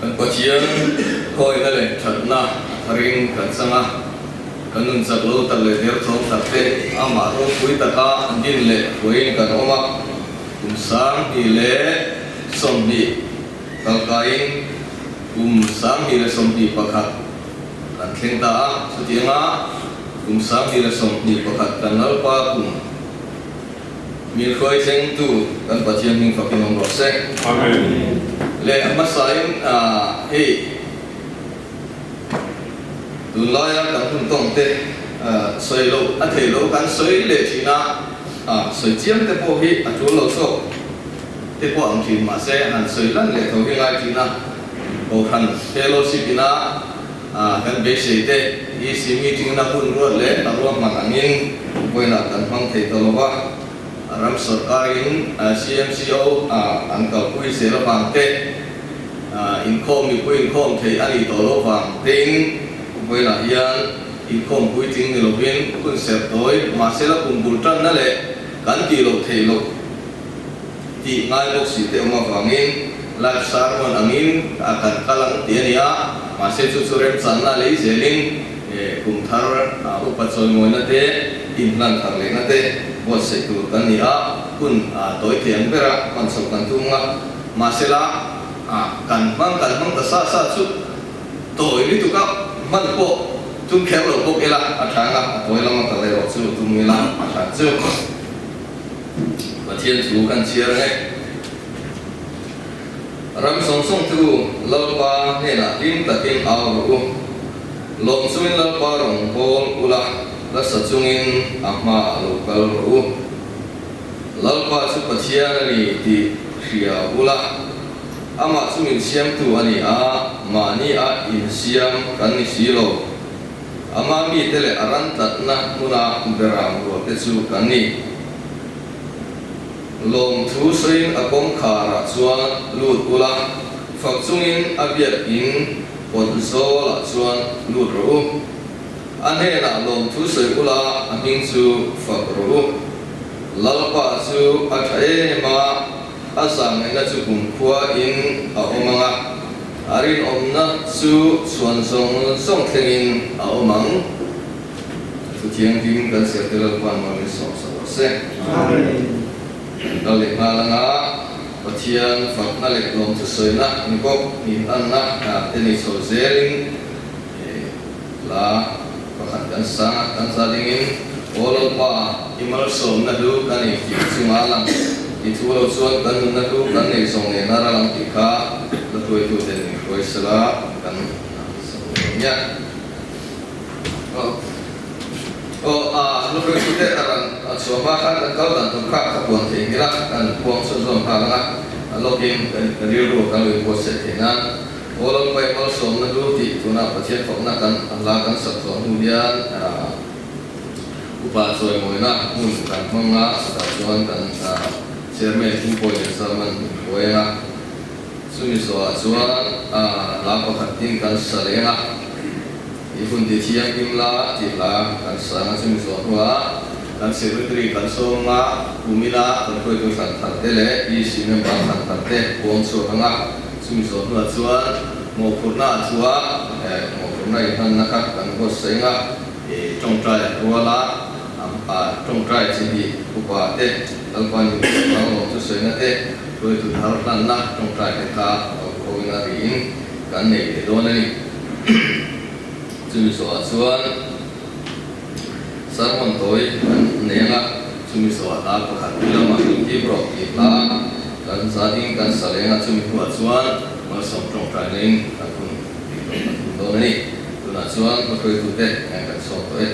Kan Pathian khawihna leh thatna a tharin kan chang a, kan nun chak lo tak leh derthawng tak te amah ropui taka din leh huaiin kan awm a, kum 2020 kalkaiin kum 2021 kan thleng ta a, chutianga kum 2021 kan Lalpa kum Min hruai thlengtu kan Pathian hming fakin awm rawh se. Amen. Leh a hmasain hei tunlaia kan hun tawng te sawi loh a thei lo kan sawi leh thin a, sawi chiam te pawh hi a tul lo zawk te pawh ang thin mahse han sawi lan leh tho hi ngai thin a, Kohhran Fellowship ina Kan beisei te EC meeting na hun ruat leh a ruahman angin vawiinah kan hmang thei ta lo va, ram sawrkarin CMCO an kalpui zel avang te, inkhawm mipui inkhawm thei a nih tawh lo vang tein vawiinah hian. Inkhawm puitling ni lovin hun serh tawi mahsela kum bul tanna leh kan tih loh theih loh tih ngai bawk si te awm avangin live sermon angin a kan kal ang tih a ni a, mahse chu chu remchanna lei zelin kum thar upa chawimawina te inhlan thar lehna te buatsaih tur kan ni a, hun tawi thei ang bera hman chhoh kan tum a, mahsela kan hmang kan hmang ta sa sa chu. Tawi lutuk a, hman pawh tum kher lo bawk ila a tha anga, a tawi lama kal erawh chu tum ila a tha chu. Pathian thu kan chhiar nge. Ram sawng sawng te u, Lalpa hnenah hlim takin au rawh u. Lawm chungin Lalpa rawn bawl ula, nasa chungin a hmaah lo kal rawh u. Lalpa chu Pathian a ni tih hria ula. Amah chu min siamtu a ni a, mahni a insiam kan ni si lo. Ama mite leh a ran tlatna hmuna beram rualte chu kan ni. Lawmthu sawiin a kawngkharah chuan lut ula, fak chungin a biak in kawt zawlah chuan lut rawh u. A hnenah lawmthu sawi ula, a hming chu fak rawh u. Lalpa chu a tha em a. A zahngaihna chu kumkhua in a awm ang a, a rinawmna chu chhuan zawng zawng thlengin a awm ang. Thu thianghlim kan siamte Lalpa'n mawlin sawmsak rawh se. Amen. Kal leh nghal anga Pathian fakna leh lawmthu sawina ni bawk inanna te nei chho zelin hla pakhat kan sang a, kan za dingin, Aw Lalpa, i malsawmna hlu ka nei tih chunga lang, i thu lo chuan kan nunna hlu kan nei zawng nen a ral ang tih kha la hruaituten min hruai sela kan sa duh lo nia. Aw, aw, a la hruaitute a ran a chhuah hma khan kan kal dan tur kha ka puan thei ngil a, kan puang chhunzawm nghal ang a, a lawkin kan rilru kan lo inbuatsaih theih nan. Aw Lalpai malsawmna hlu tih tuna Pathian fakna kan hla kan sak zawh hnu hian upa chawimawina hmun kan hmang a, chutah chuan kan Chairman Pu Pawi leh Zalman min hruai ang a, chumi zawhah chuan hla pakhat tin kan sa leng a, i hun ti thianghlim la tih hla kan sa ang a, chumi zawh hnuah kan Secretary kan sawm ang a, kumina kan hruaitu thlan thar te leh EC member thlan thar te puang chhuak ang a. Chumi zawh hnuah chuan mawhphurhna a thu a, mawhphurhna inhmanna kha kan buatsaih ang a, tawngtai ruala tawngtai chi hi upa te, Lalpa ni vang lawm chu sawina te, hruaitu thar hlanna tawngtai te kha aukhawin a riin kan nei leh dawn a ni. Chumi zawhah chuan sermon tawi kan nei ang a, chumi zawhah hla pakhat lamah min hip rawh tih hla kan zading kan sa leng a, chumi hnuah chuan malsawm tawngtaina in kan hun tih tawh kan tum dawn a ni. Tunah chuan hmahruaitute kan sawm tawh e.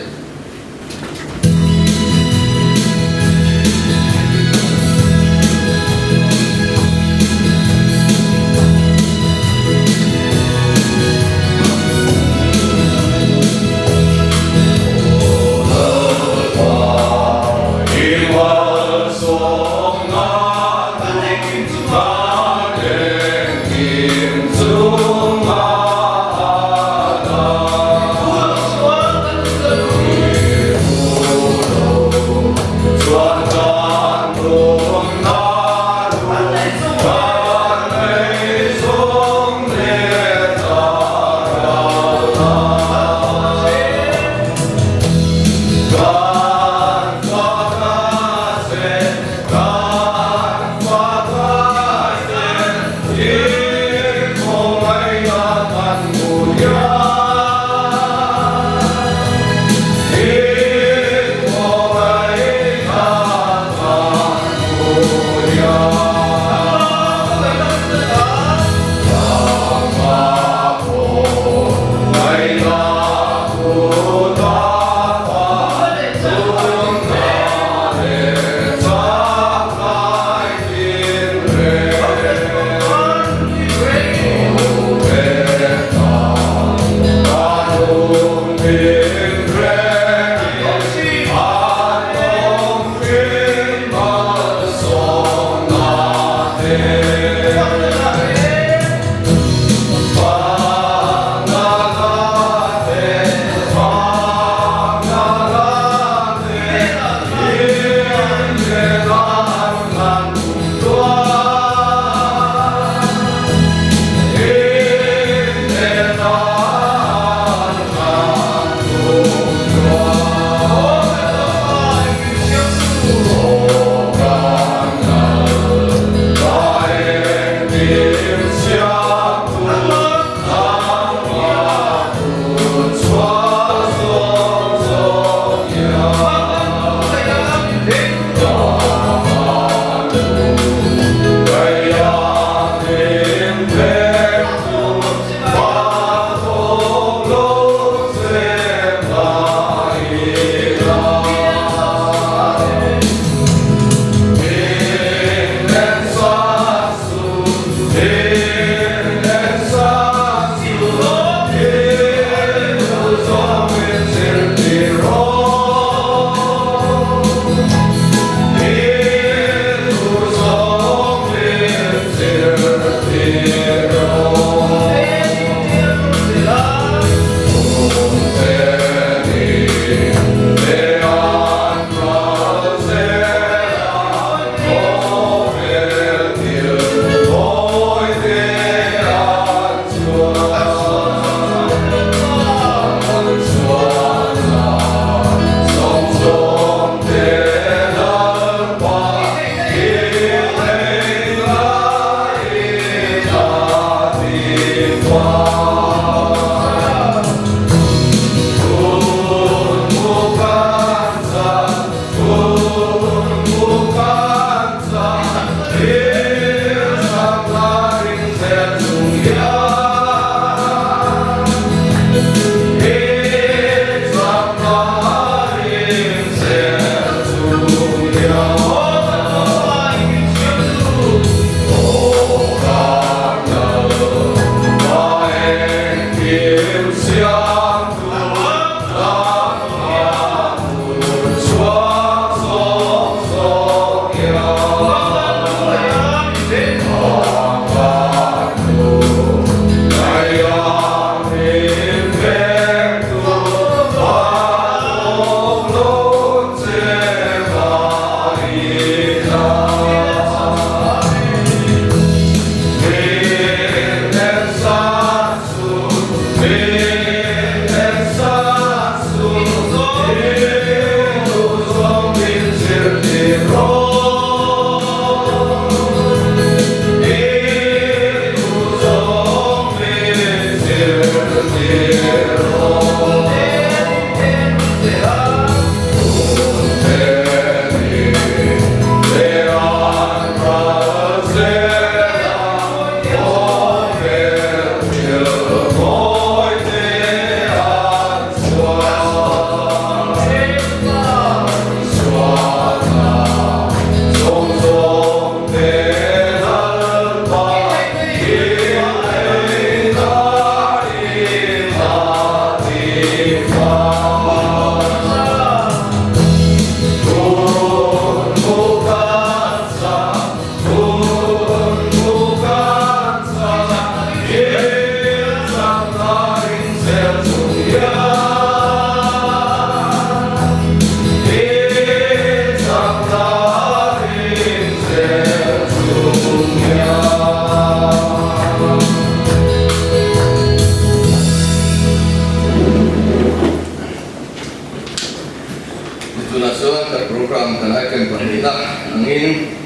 Tunah chuan kan program kan item pahnihna angin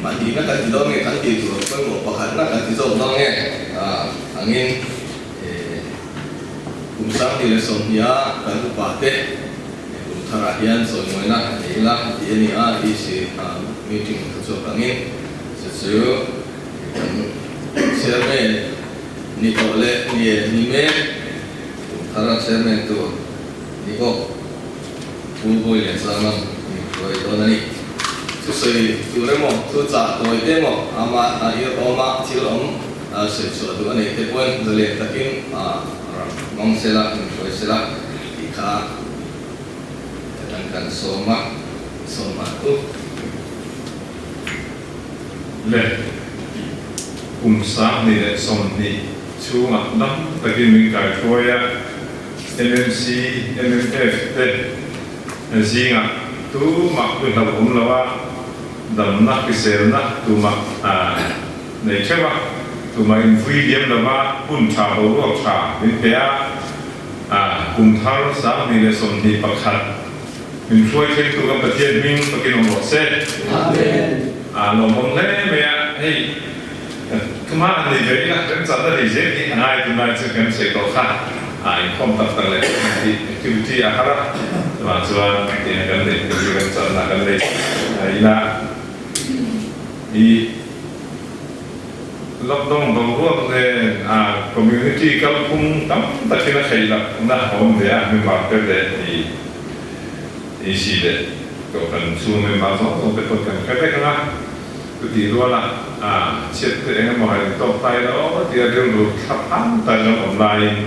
pahnihna kan ti dawn nge kan tih tur pawimawh pakhatna kan ti zawk dawn nge angin kum 2020 a kan upa te kum tharah hian chawimawina nei ila tih a ni a, EC meeting thuchhuak angin chu chu kan chairman ni tawh leh ni e ni mek kum thara chairman tur ni bawk Pu Bawi leh Zangam min hruai dawn a ni. Thusawi tur emaw, thu chah tawi te emaw, ama ir awma thil awm sawi chhuah duh a neih te pawhin zalen takin ram hmang sela, min hruai sela tih kha kan sawm a, sawm a tu. Le kum 2020 chhungah dam takin min kaihruai a, MMC, MMF te zingah tumah pu hlauhawm lo a, damna hriselna tumah nei theuh a, tumah invui liam lo a, hun tha boruak tha min pe a, kum thar 2021 Min hruai thlengtu kan Pathian hming takin awm rawh se. Amen. A lawmawm hle mai a, hei thuma an nei ve ila remchanna nei zel hi a ngai tunlai chu kan sawi tawh kha a inkhawm tak tak leh tih activity a har a, chuvang chuan tiang kan neih tur hi remchanna kan nei ila i Lockdown boruak nen a community kalphung tam takin a theih lohna a awm ve a, member te leh i AC leh Kohhran chhung member zawng zawng te pawh kan hre vek ang a, chutih ruala a chhiat te eng emaw han intawk ta ila aw tia rilru thla phang tak an awm laiin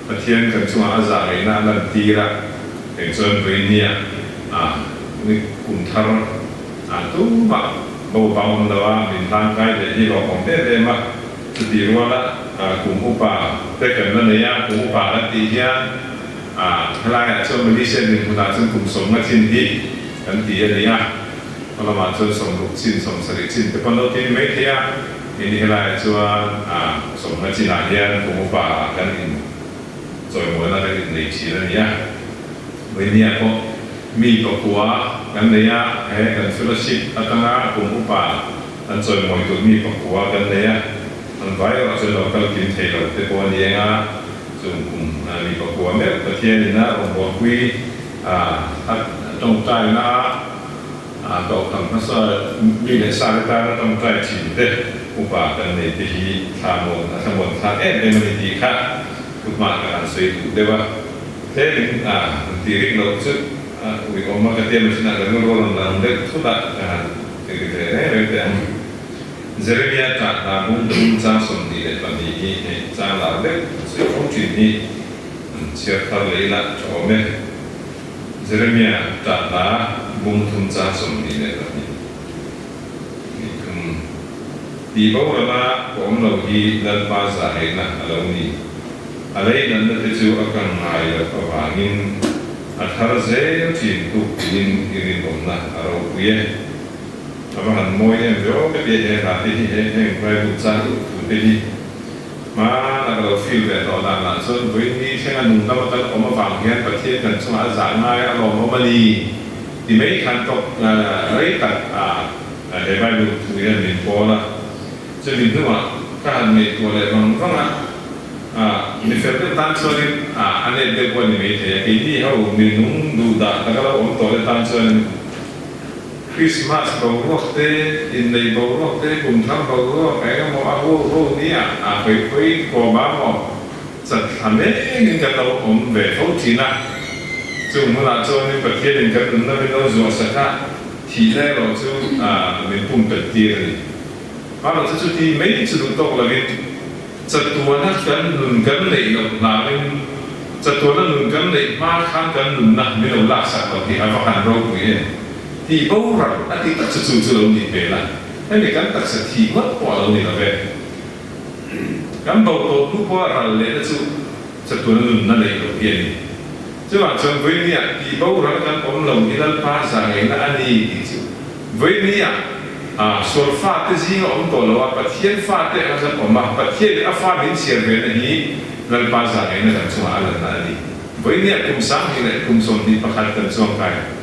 Pathian kan chungah a zah ngaihna a lantir a, eng chuan vawinia a ni kum thar A tumah bo bang awm lo a, min hlangkai leh hi lawm awm em em a. Chutih ruala kum upa te kan la nei a, kum upa kan tih hian helaiah chuan Malaysia dinhmunah chuan kum 50 chin hi kan ti a ni a, khaw lamah chuan 60 chin, 70 chin te pawn lo ti ni mai thei a, ini helaiah chuan 50 chinah hian kum upa kan in chawimawina kan innei thin a ni a. Vawinia pawh mi pakua kan nei a, he kan fellowship atanga kum upa an chawimawi tur mi pakua kan nei a, an vai erawh chuan lo kal kim thei lo te pawh a ni eng a, chung kum mi pakua meuh Pathian ina rawngbawlpui a tawngtaina a kohhran hmasa mi leh sa te tana tawngtai thin te upa kan nei te hi thlamuan a thlamuan thlak em em a ni tih kha thuhma ka han sawi duh deuh a. Tlemin a han ti rik loh chu ui awm a, ka tia machine ah ka rilru a rawn lang deuh thut a, ka han ti ri ve reng reng teh ang. Jeremia tah hna bung tum chang 22 hi hei chang lar deuh sawi fo thin hi an chhiar thar leh ila tha awm e. Jeremia tah hna bung thum chang 22 ni thum tih borala ka awm lo hi Lalpa zahehna a lo ni. A lei natna te chu a kang ngai loh avangin a thar zel thin tuk tiin i rinawmna a ropui e. A va han mawi em ve aw ka ti a, he hla te hi he heng Bible chang duh thu te hi hmana ka lo feel ve tawh dan lah chuan vawiin ni thlenga nungdam a kan awm avang hian Pathian kan chungah a zah ngai a lawmawm a ni ti mai khan tawk rei tak a he Bible thu hian min pawl a, chumi hnuah ka han ngaihtuah leh vang vang a. Mi fel deuh tan chuanin a net deuh pawh a ni maithei a, keini ho mi nung duh dah taka lo awm tawh te tan chuanin Krismas boruak te, inneih boruak te, kum thar boruak eng emaw a ho ho nia a hawi hawi kawm a maw chat thla mengin kan lo awm ve fo thin a. Chung hmunah chuanin Pathianin kan nunna min lo zuah sak a, thihna erawh chu min pumpelh tir a ni. Hmana chu chuti mai chu duh tawk lovin Chatuana kan nun kan neih loh hlauin chatuana nun kan neih hma khan kan nunna min lo laksak lo hi a va han ropui em? Tih boral a tih tak chu chu chu lo nih hmel a, hemi kan taksa thih ngawt pawh a lo ni lo ve. Kan bo tawh hnu pawha ral lehna chu chatuana nunna neih loh hi a ni. Chuvang chuan vawinia tih boral kan awm lo hi Lalpa zah ngeihna a ni tih chu vawinia sual fate zinga awm tawh lo a, Pathian fate anga kan awm a, Pathianin a fa min chhiar ve na hi Lalpa zah ngeihna kan chungah a lanna a ni. Vawinia kum 2021 kan chuangkai.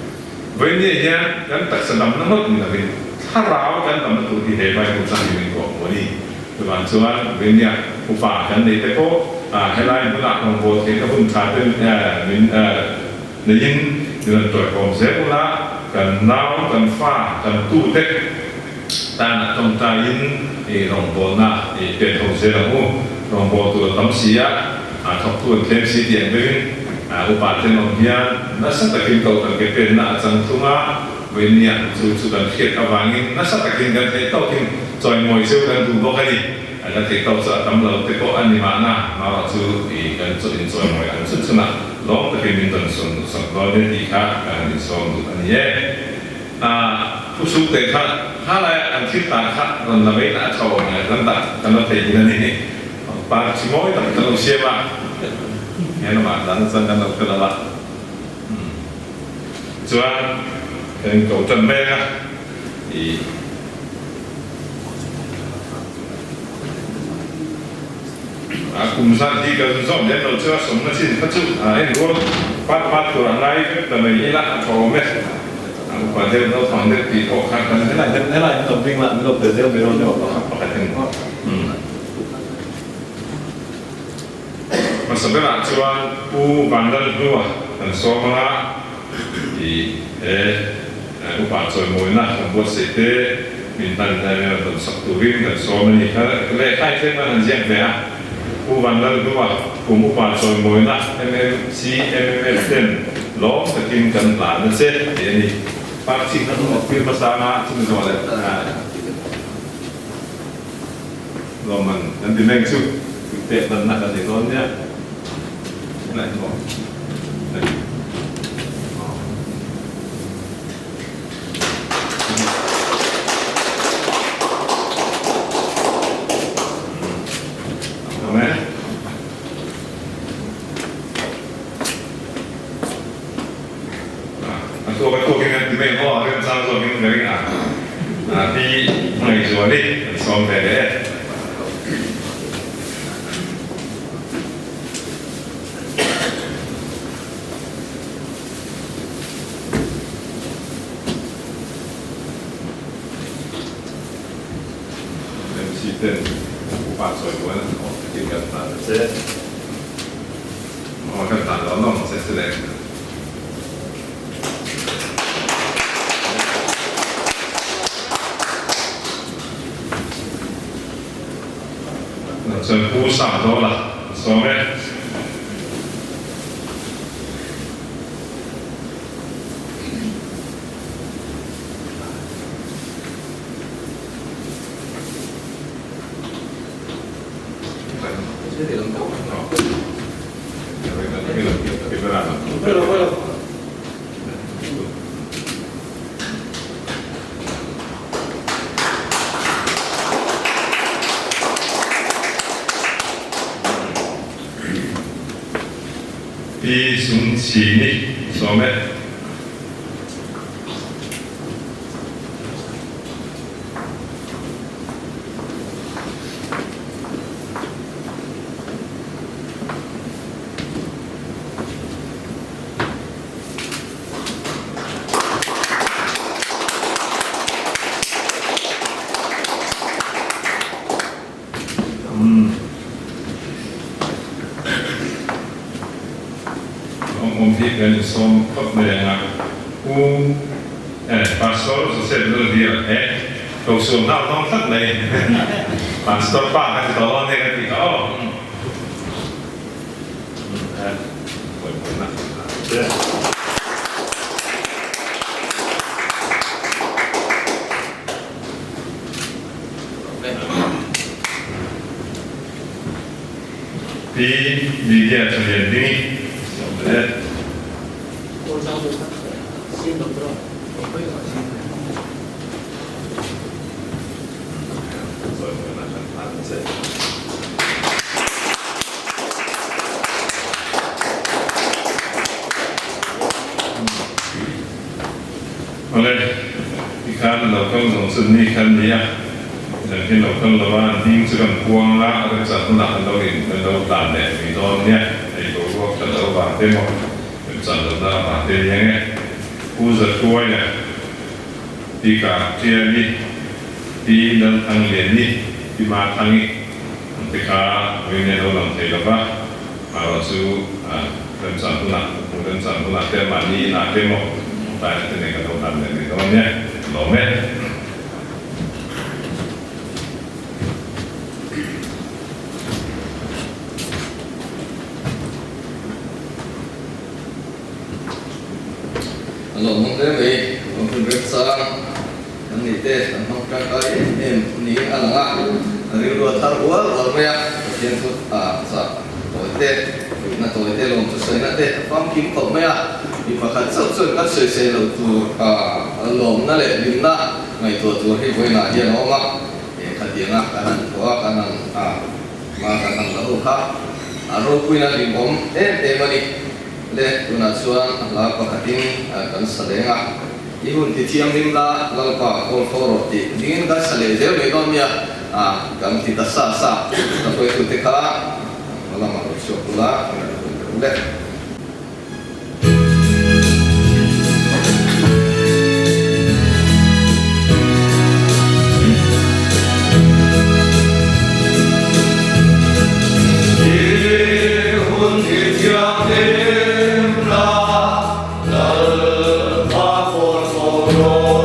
Vawinia hian kan taksa damna ngawt ni lovin thlarau kan damna tur hi he Bible chang hi min kawh hmu a ni. Chuvang chuan vawinia upa kan nei te pawh helai hmunah rawngbâwl theihna hun tha te min neiin min rawn tawihawm zel ula, kan nau, kan fa, kan tute tana tawngtaiin rawngbâwlna i pen ho zel ang u. Rawngbâwl tur a tam si a, thawktu an tlem si tih ang deuhin upa ten awm hian nasa takin kohhran ke penna a chang thung a, vawinia chu chu kan hriat avangin nasa takin kan theih tawkin chawimawi zeuh kan duh bawk a ni. Kan theih tawk chu a tam lo te pawh a ni mahna, marawh chu kan inchawimawi ang chhun chhunah lawm takin min rawn sak dawn e tih kha ka han insawm duh a ni e. Pu Sukte kha kha laia an thil tan kha rawn la mai na a tho kan dah kan la thei hin a ni. Par chi mawi tak kan lo siam a, he lamah dan chuan kan lo hre lo a. Chuan kan inko tan mek a, i. A kum zat hi kan zawm lem lo chu a sawmna chin kha chu a en rual pat pat tur a ngai vek ta mai ila a tha awm e. A upa deuh naupang deuh tih pawh kha kan Helai helai min lo bing la min lo pe zel mai dawn emaw pakhat pakhat in hmasa berah chuan Pu Vanlalhlua kan sawm anga i he upa chawimawina kan buatsaih te min hman rawn sak turin kan sawm a ni. Lehkha in tlem an han ziak ve a, Pu Vanlalhlua kum upa chawimawina MMC, MMF ten lawm takin kan hlan a che tih a ni. Party kha hnung awk tir hmasa anga chumi zawh leh lawmman kan ti meng chu pek hlanna kan nei dawn nia. A tuak a tuakin an ti mai ang aw, a remchang zawkin ka ring a, pi Hmangaihzuali an sawm ve leh e. MC ten upa sawi buan an awm takin kan hlan a che. Aw kan hlan lo lawm che chu le. Chuan Pu Sangdawla a sawm e. Pi Sung Chini sawm e. Awm awm hi kan insawm khawp mai ang a, Pu eh Pastor Joseph Lalbiak eh ko suam nghal dawn tlat mai Pastor pa ka ti tawh dawn nia ka tih kha aw. Pi Lydia Chaliandingi sawm leh. Awle, tikhan lo kal zawng chu ni kha nia, zan hi lo kal lo a, an hming chu kan puang a, remchang hunah an lo in an lo tlan leh mai dawn nia, hei boruak tha lo. loh avang te emaw, remchan lohna avang te nia nge Pu Zathuaia, Pi Ka Tiali, Pi Lalthangliani, Pi Mathangi ang te kha vawiin a lo lang thei lova, amaherawh chu remchan hunah, hmu remchan hunah te mahni inah te emaw taina te nen kan lo hlan leh mai dawn nia, lawm e. A lawmawm hle mai, a hun remchang kan nih te kan hmang tangkai em em niin a lang a, a rilru a thar ual ual mai a, Pathian thu a chah tawi te, fuihna tawi te, lawmthu sawina te a famkim khawp mai a, mi pakhat chauh chuan kan sawisei loh tur a lawmna leh hlimna ngaihtuah tur hi vawiinah hian a awm a, khatianga kan han thawh a, kan han a hma kan han la ho kha a ropuina hlimawm em em a ni. Le, tunah chuan a hla pakhatin kan sa leng a, I hun ti thianghlim la, Lalpa kawl fo rawh tih dingin kan sa leh zel mai dawn nia, kan ti ta sa sa. Ka hruaitute kha hma lamah rawn chhuak ula, ka rawn hruai ber le. I hun ti thianghlim la, Lalpa kawl fo rawh.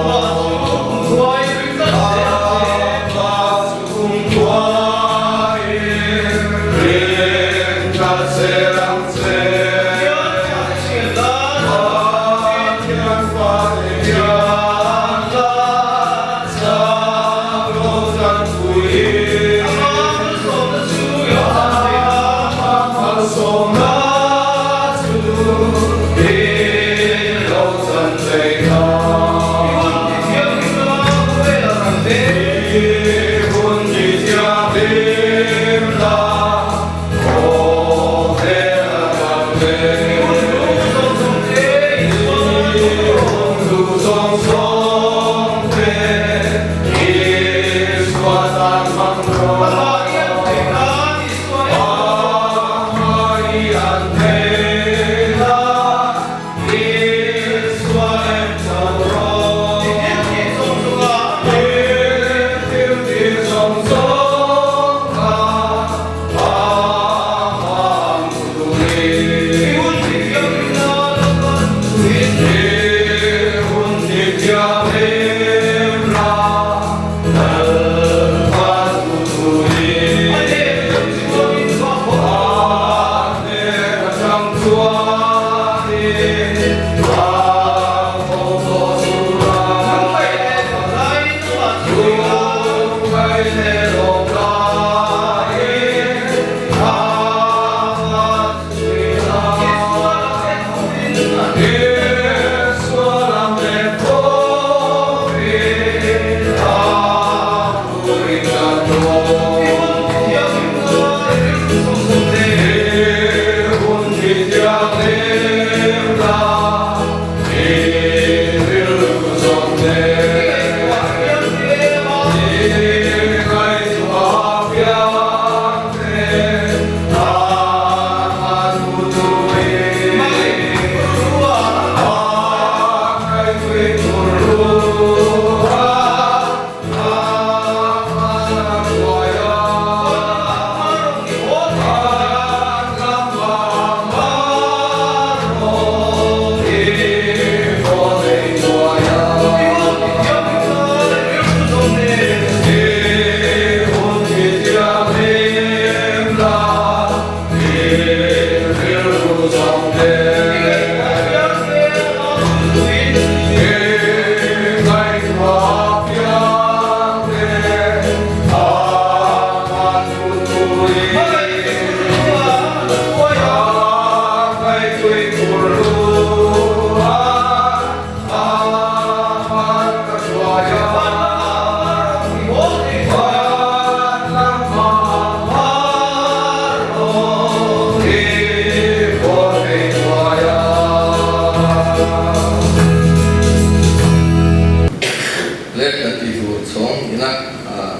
Le kan tih tur chhawng ina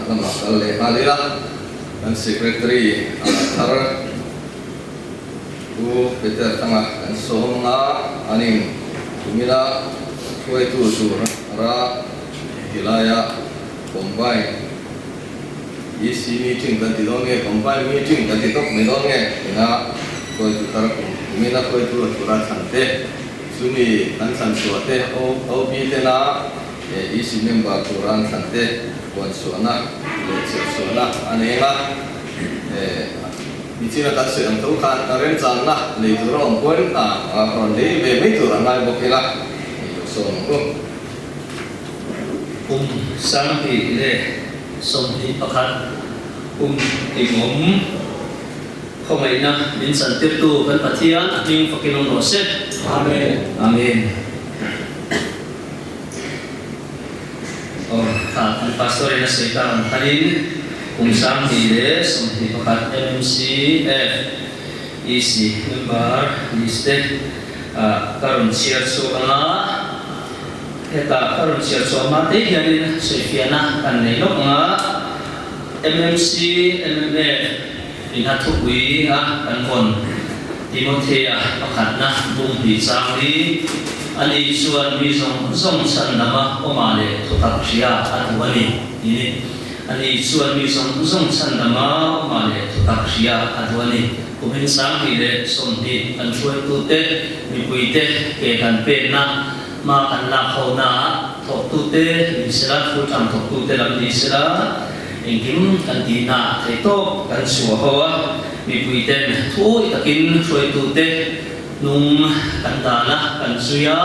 lamah kal leh nghal ila kan secretary thar Pu Peter. Peter Thanga kan sawm anga an in kumina hruaitu tur ra tilaia combine EC meeting kan ti dawn nge combine meeting kan ti tawp mai dawn nge ina hruaitu thar kumina hruaitu tura thlan te chumi kan thlan chhuah te OB tena EC member tura an thlan te puan chhuahna leh chhiar chhuahna a nei anga Nichina kan sawi ang tho khan remchanna lei tur a awm pawhin a rawn lei ve mai tur a ngai bawk ila i lo sawm ang u. Kum 2021 kum tingawm khawngaihna min chantirtu kan Pathian a hming fakin awm rawh se. Amen. Amen. Aw, tha kan pastor in a sawi tak ang khanin kum 2021 MMCF EC member list te ah ka rawn chhiar chhuak ang a, hetah ka rawn chhiar chhuah hma te hianin sawifiahna kan nei lawk ang a, MMC MMF in a thupui a kan vawn Timothea pakhatna bung hnih chang hi ani chuan mi zawng zawng chhan lama awmah leh thutak hria a duh a ni tih ani chuan mi zawng zawng chhan lama awmah leh thutak hria a duh a ni. Kumin 2020 kan hruaitute mipuite ke kan penna hma kan lak honaah thawktute ni sela, full time thawktute lam ni sela, Engkim kan tihna theih tawk kan chhuah ho a, mipuiten thuawi takin hruaitute hnung kan dan a, kan zui a,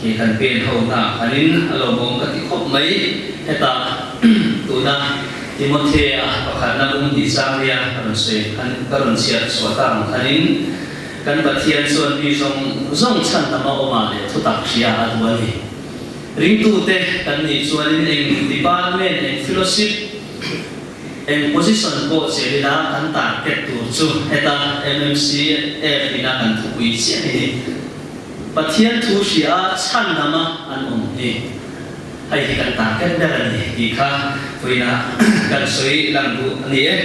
ke kan pen ho hna khanin a lawmawm ka ti khawp mai. Hetah tuna Timothea pakhatna bum tih chang nia ka rawn sawi khan ka rawn chhiar chhuah ta ang khanin kan Pathian chuan mi zawng zawng chhan lama awmah leh thutak hria a duh a ni. Ringtute kan nih chuanin eng department, eng fellowship, eng position pawh chelh ila kan target tur chu heta MMCF ina kan thupui chiah hi ni. Pathian thu hria a chhan lama an awm hi hei hi kan target ber a ni tih kha vawiinah kan sawi lang duh a ni e.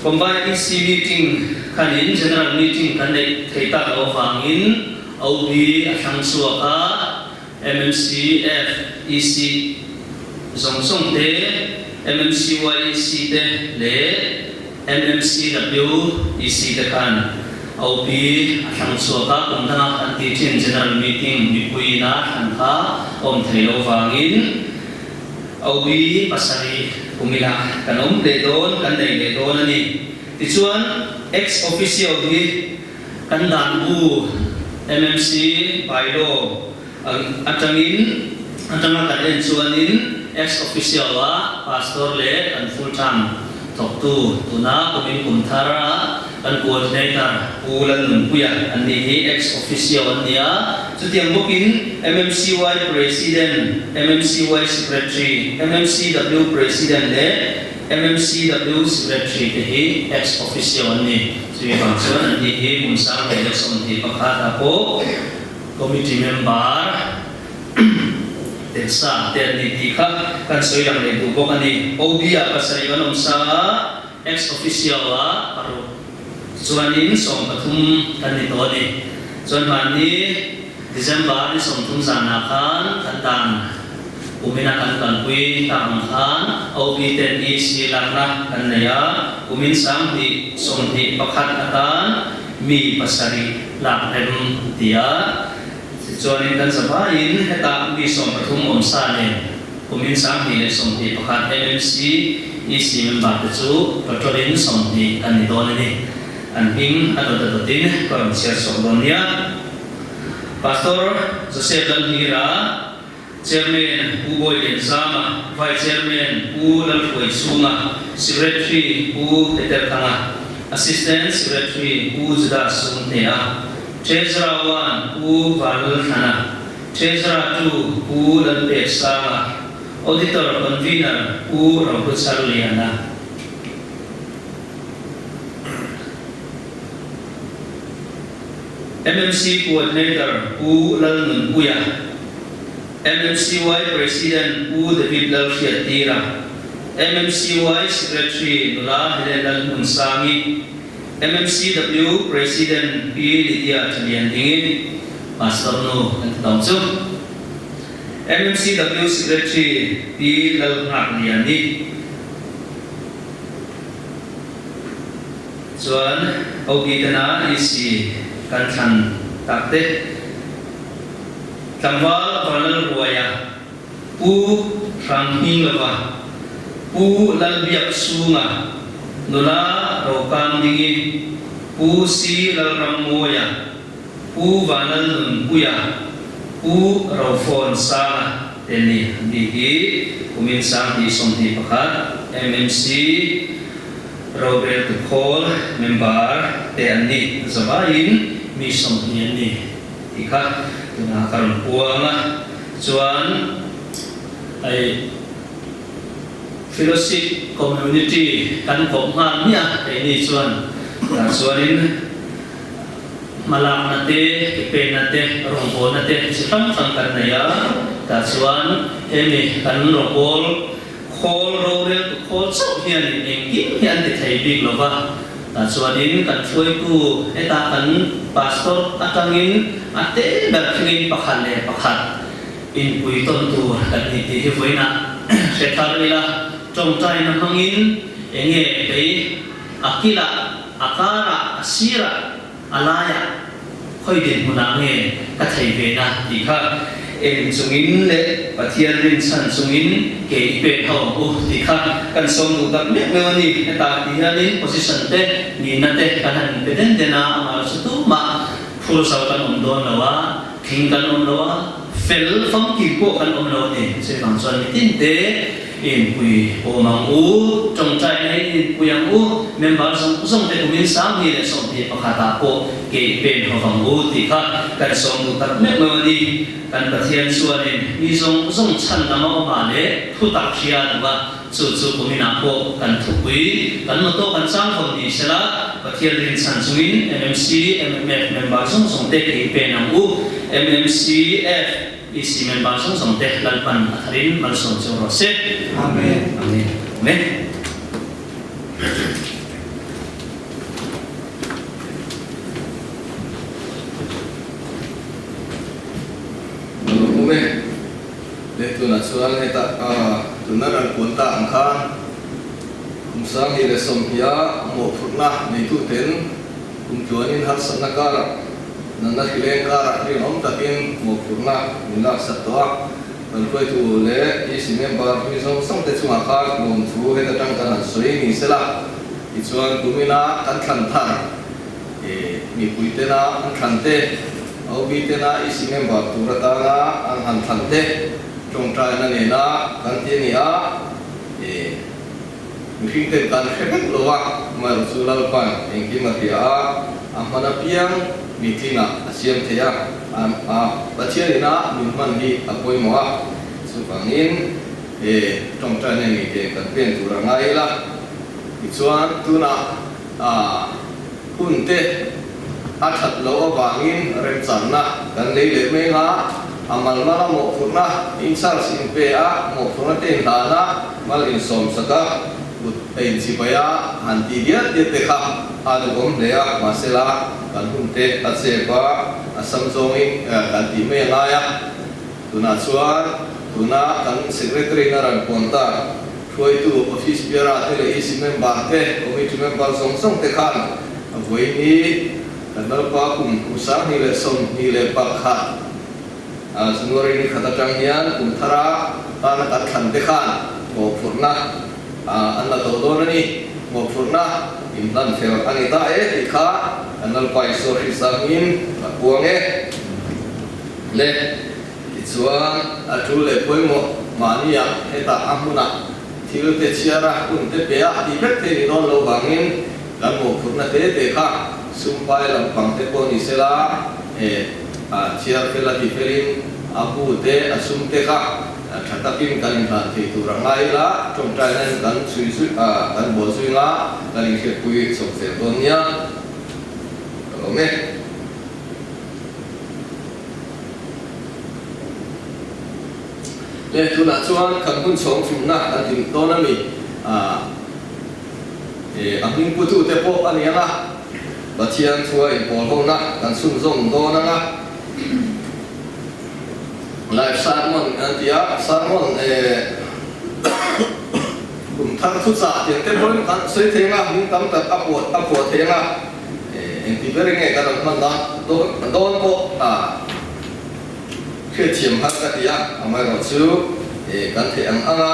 Combined EC meeting khanin General meeting kan neih thei tak loh avangin OB a thlang chhuak a, MMCF, EC zawng zawng te, MMCYEC te leh MMCW, EC te khan OB a thlang chhuak a, kum danga kan tih thin General Meeting mipui ina thlan kha awm thei lo vangin OB pasarih kum ila kan awm leh dawn, kan nei leh dawn a ni. Tichuan, ex officio hi Kan dan bu MMC bylaw atangin atanga kan en chuanin ex officio a pastor leh kan full time thawktu tuna kumin kum thar a kan coordinator Pu Lalnunpuia an nih hi ex officio an ni a, chutiang bawkin MMCY President, MMCY Secretary, MMCW President leh MMCW Secretary te hi ex officio an ni. Chumi vang chuan an tih hi hmun 2021 ah pawh Committee member tel sa te an ni tih kha kan sawi lang leh duh bawk a ni. OB ah pasarih kan awm sa a, ex officio ah paruk chuanin 13 kan ni tawh a ni. Chuan hmanni December ni 30 zanah khan kan dan Kumina kan kalpui tak ang khan OB ten EC lakna kan nei a, kumin 2021 atan mi pasarih lak rem an ti a. Tichuanin kan zavaiin hetah mi 13 awm sa nen kumin 2021 MMC EC member te chu total-in 20 kan ni dawn a ni. An hming a dawt a dawtin ka rawn chhiar chhuak dawn nia. Pastor Joseph Lalhira, Chairman Pu Bawi Lianzama, Vice Chairman Pu Lalhruai Chhunga, Secretary Pu Peter Thanga, Assistant Secretary Pu Judah Sumhnea, Treasurer one Pu Vanlalthlana, Treasurer two Pu Lalpek Sanga, Auditor Convener Pu Rohlucharliana. MMC Coordinator Pu Lalnunpuia, MMCY President Pu David Lalhriattira, MMCY Secretary Nula Helen Lalhmunsangi, MMCW President Pi Lydia Thalian dingin Pastor nu kan ti tawng chu. MMCW Secretary Pi Lalnghakliani chuan OB tena EC kan thlan tak te tlangval Vanlalruaia, Pu Hranghminglova, Pu Lalbiakchhunga, nula Rokamdingi, Pu Si Lalrammawia, Pu Vanlalnunpuia, Pu Rofawn Sanga te ni an bik hi kumin 2021 MMC roreltu khawl member te an ni zavaiin mi 20 an ni tih kha tunah ka rawn puang a, chuan hei fellowship community kan kawp nghal hmiah keini chuan tah chuanin Hmalakna te, ke penna te, rawngbawlna te chi hrang hrang kan nei a, tah chuan hemi kan rawkawl khawl roreltu khawl chauh hianin engkim hi an ti thei bik lo va, tah chuanin kan hruaitu hetah kan pastor atangin a te ber thlengin pakhat leh pakhat inpui tawn tur kan ni tih hi vawiinah hre thar ila, tawngtaina hmangin enge kei a kilah A karah, a sirah, a laiah khawi dinhmunah nge ka thei ve na tih kha en chungin leh Pathian rinchhan chungin ke i pek ho ang u tih kha kan sawm duh tak meuh meuh a ni. Heta ti hianin position te, nihna te kan han inpe den den a, amah chu tumah phur zo kan awm dawn lo a, thing kan awm lo a, fel famkim pawh kan awm lo a ni. Chuvang chuan mitin te Inpui awm ang u, tawngtaina in inpui ang u, member zawng zawng te kumin 2021 ah pawh ke i pen ho vang u tih kha kan sawm duh tak meuh meuh a ni. Kan Pathian chuanin mi zawng zawng chhan lam a awm ah leh thu tak hria duh a, chu chu kumin ah pawh kan thupui, kan motto kan chang hawn ni sela, Pathian rinchhan chungin MMC, MMF member zawng zawng te ke i pen ang u, MMCF. EC member zawng zawng te Lalpan a tharin malsawm cheu rawh se. Amen. Amen. Amen. Lawm e. Le tunah chuan heta tuna ran puan ta ang khan kum 2020 a mawhphurhna neituten kum tluanin harsatna karah Nunna hrileng karah rinawm takin mawhphurhna min laksak tawh a, kan hruaitu leh EC member mi zawng zawng te chungah khan lawmthu heta tang kan han sawi ni sela, tichuan kumina kan thlan thar mipui tena an thlan te, OB tena EC member tur atana an han thlan te tawngtaina nena kan ti a ni a, Mihring ten kan hre vek lo a, amaherawh chu Lalpan engkim a hria a, a hman apiang mitlingah a siam thei a, a Pathian ina min hman hi a pawimawh a, chuvangin he tawngtaina ni te kan pen tur a ngai ila, tichuan tunah a hun te a that loh avangin remchanna kan nei leh meng a, a malmal a mawhphurhna in charge in pe a, mawhphurhna te in hlan a, mal in sawm sak a, kut a in chibai a, han ti diat diat te kha a duhawm hle a, mahsela kan hun te a chep a, a sam zawngin kan tih mai a ngai a, tunah chuan tuna kan secretary in a rawn puan ta. Hruaitu Office Bearer te leh EC Member te, Committee Member zawng zawng te khan vawiin hi kan Lalpa kum 2021 January ni khat atang hian kum thara tana kan thlan te khan mawhphurhna an la tawh dawn a ni. Mawhphurhna inhlan fel a ni ta e tih kha kan Lalpa Isua Krista hmingin ka puang e. Le. Tichuan, a tul leh pawimawh mahnia hetah a hmunah thil te chhiar a, hun te pe a tih vek thei ni dawn lo vangin kan mawhphurhna te te kha sumpai lampang te pawh ni sela e a chhiar fel a ti felin a bu te a sum te kha tha takin kan inhlan thei tur a ngai ila tawngtaina in kan chhui zui a kan bual zui nga kan inhriatpui chawp zel dawn nia ka lawm e. Le tunah chuan kan hun chhawng thumna kan ti dawn a mi? A hming putute pawh a ni ang a. Pathian thua inpawl hona kan chhunzawm dawn ang a. Live sermon an ti a, sermon kum thar thuchah tiang te pawhin kan sawi thei ang a, hming tam tak a phuah a phuah thei ang a, engti ber nge kan rawn hman dan dawn pawh hriatthiam har ka ti a, amaherawhchu kan theih ang anga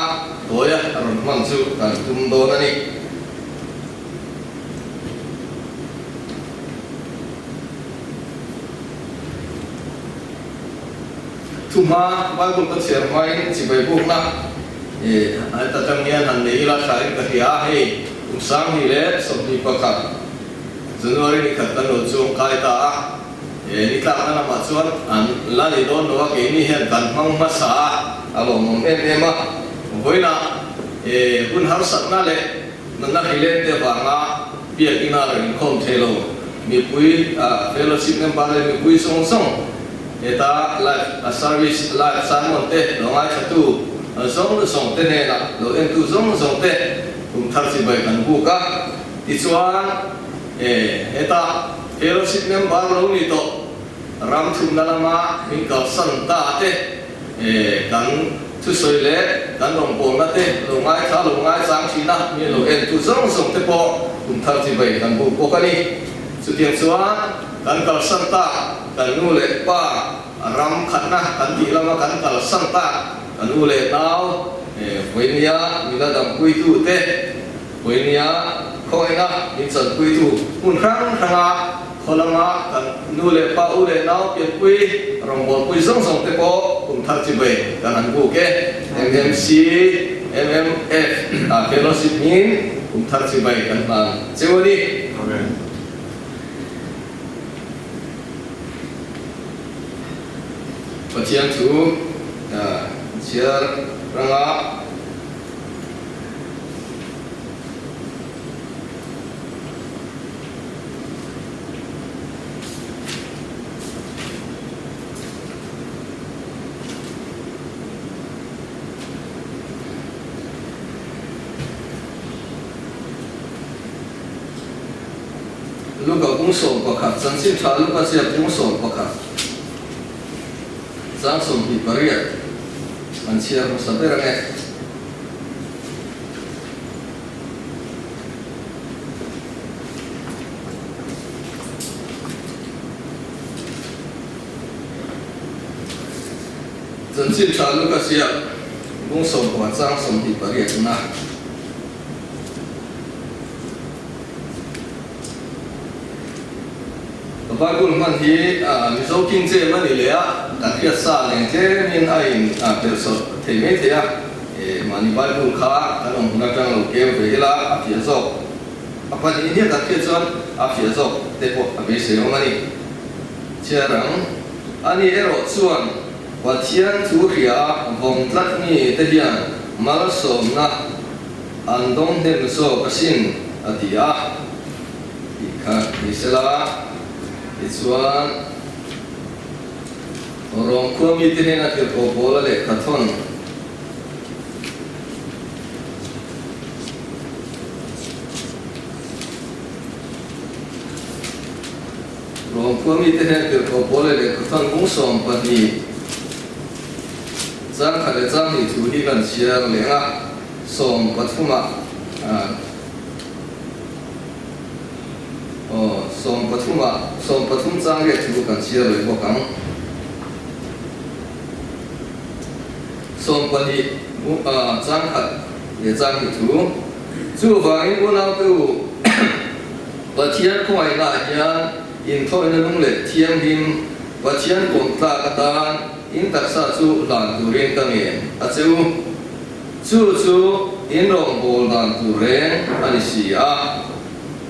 tawia rawn hman chu kan tum dawn a ni. Thuhma Bible ka chhiar hmain chibai bukna heta tang hian han nei ila tha in ka hria a, hei kum 2021 January ni khat kan lo chuang kai ta a, ni tlakna lamah chuan an la ni dawn lo a, keini hian kan hmang hmasa a, a lawmawm em em a, vawiinah hun harsatna leh Nunna hrileng te vanga biakina rawn inkhawm thei lo mipui fellowship member leh mipui zawng zawng heta live service live sermon te lo ngaithlatu zawng zawng te hnenah lo entu zawng zawng te kum thar chibai kan buk a. Tichuan heta fellowship member lo ni tawh ram thumna lama min kalsan ta te Kan thusawi leh kan rawngbawlna te lo ngaithla lo ngaichang thin a, mi lo entu zawng zawng te pawh kum thar chibai kan buk bawk a ni. Chutiang chuan kan kalsan tak kan nu leh pa ram khatna kan tih lama kan kalsan tak kan u leh nau vawinia mila dampuitu te vawinia khawngaihna min chanpuitu hmun hrang hranga Khaw lama kan nu leh pa, u leh nau, pianpui, rawngbawlpui zawng zawng te pawh kum thar chibai kan han buk e. MMC, MMF ah fellowship hmingin kum thar chibai kan hlan cheu a ni. Amen. Pathian thu chhiar ranga. Luka bung 11, Chanchin Tha Luka ziak bung 11, chang 28 an chhiar hmasa ber ange. Chanchin tha Luka ziak bung 10 chang 28 na. Bible hman hi Mizo King James a ni leh a, kan hriat sa leng tlemin a in pelhsawlh thei mai thei a. Mahni Bible kha kan awm hun atang lo keu ve ila a fiah zawk. A pahnih hian kan hriat chuan a fiah zawk te pawh a beisei awm a ni. Chhiar ang. Ani erawh chuan Pathian thu hria a vawng tlat mi te hian malsawmna an dawng hnem zawk asin a ti a. Tih kha ni sela tichuan. Rom khua mite hnena tirhkoh Paula lehkha thawn. Rom khua mite hnena tirhkoh Paula lehkha thawn bung 12 chang khat leh chang hnih thu hi kan chhiar leng a, 13 ah Aw, 13 ah, 13 chang riat chu kan chhiar leh bawk ang. 12 chang khat leh chang hnih thu. Chuvangin unaute u, Pathian khawngaihnaah hian inthawina lung leh thianghlim Pathian kawm tlak atan in taksa chu hlan turin ka ngen a che u. Chu chu in rawngbâwl dan tur reng a ni si a.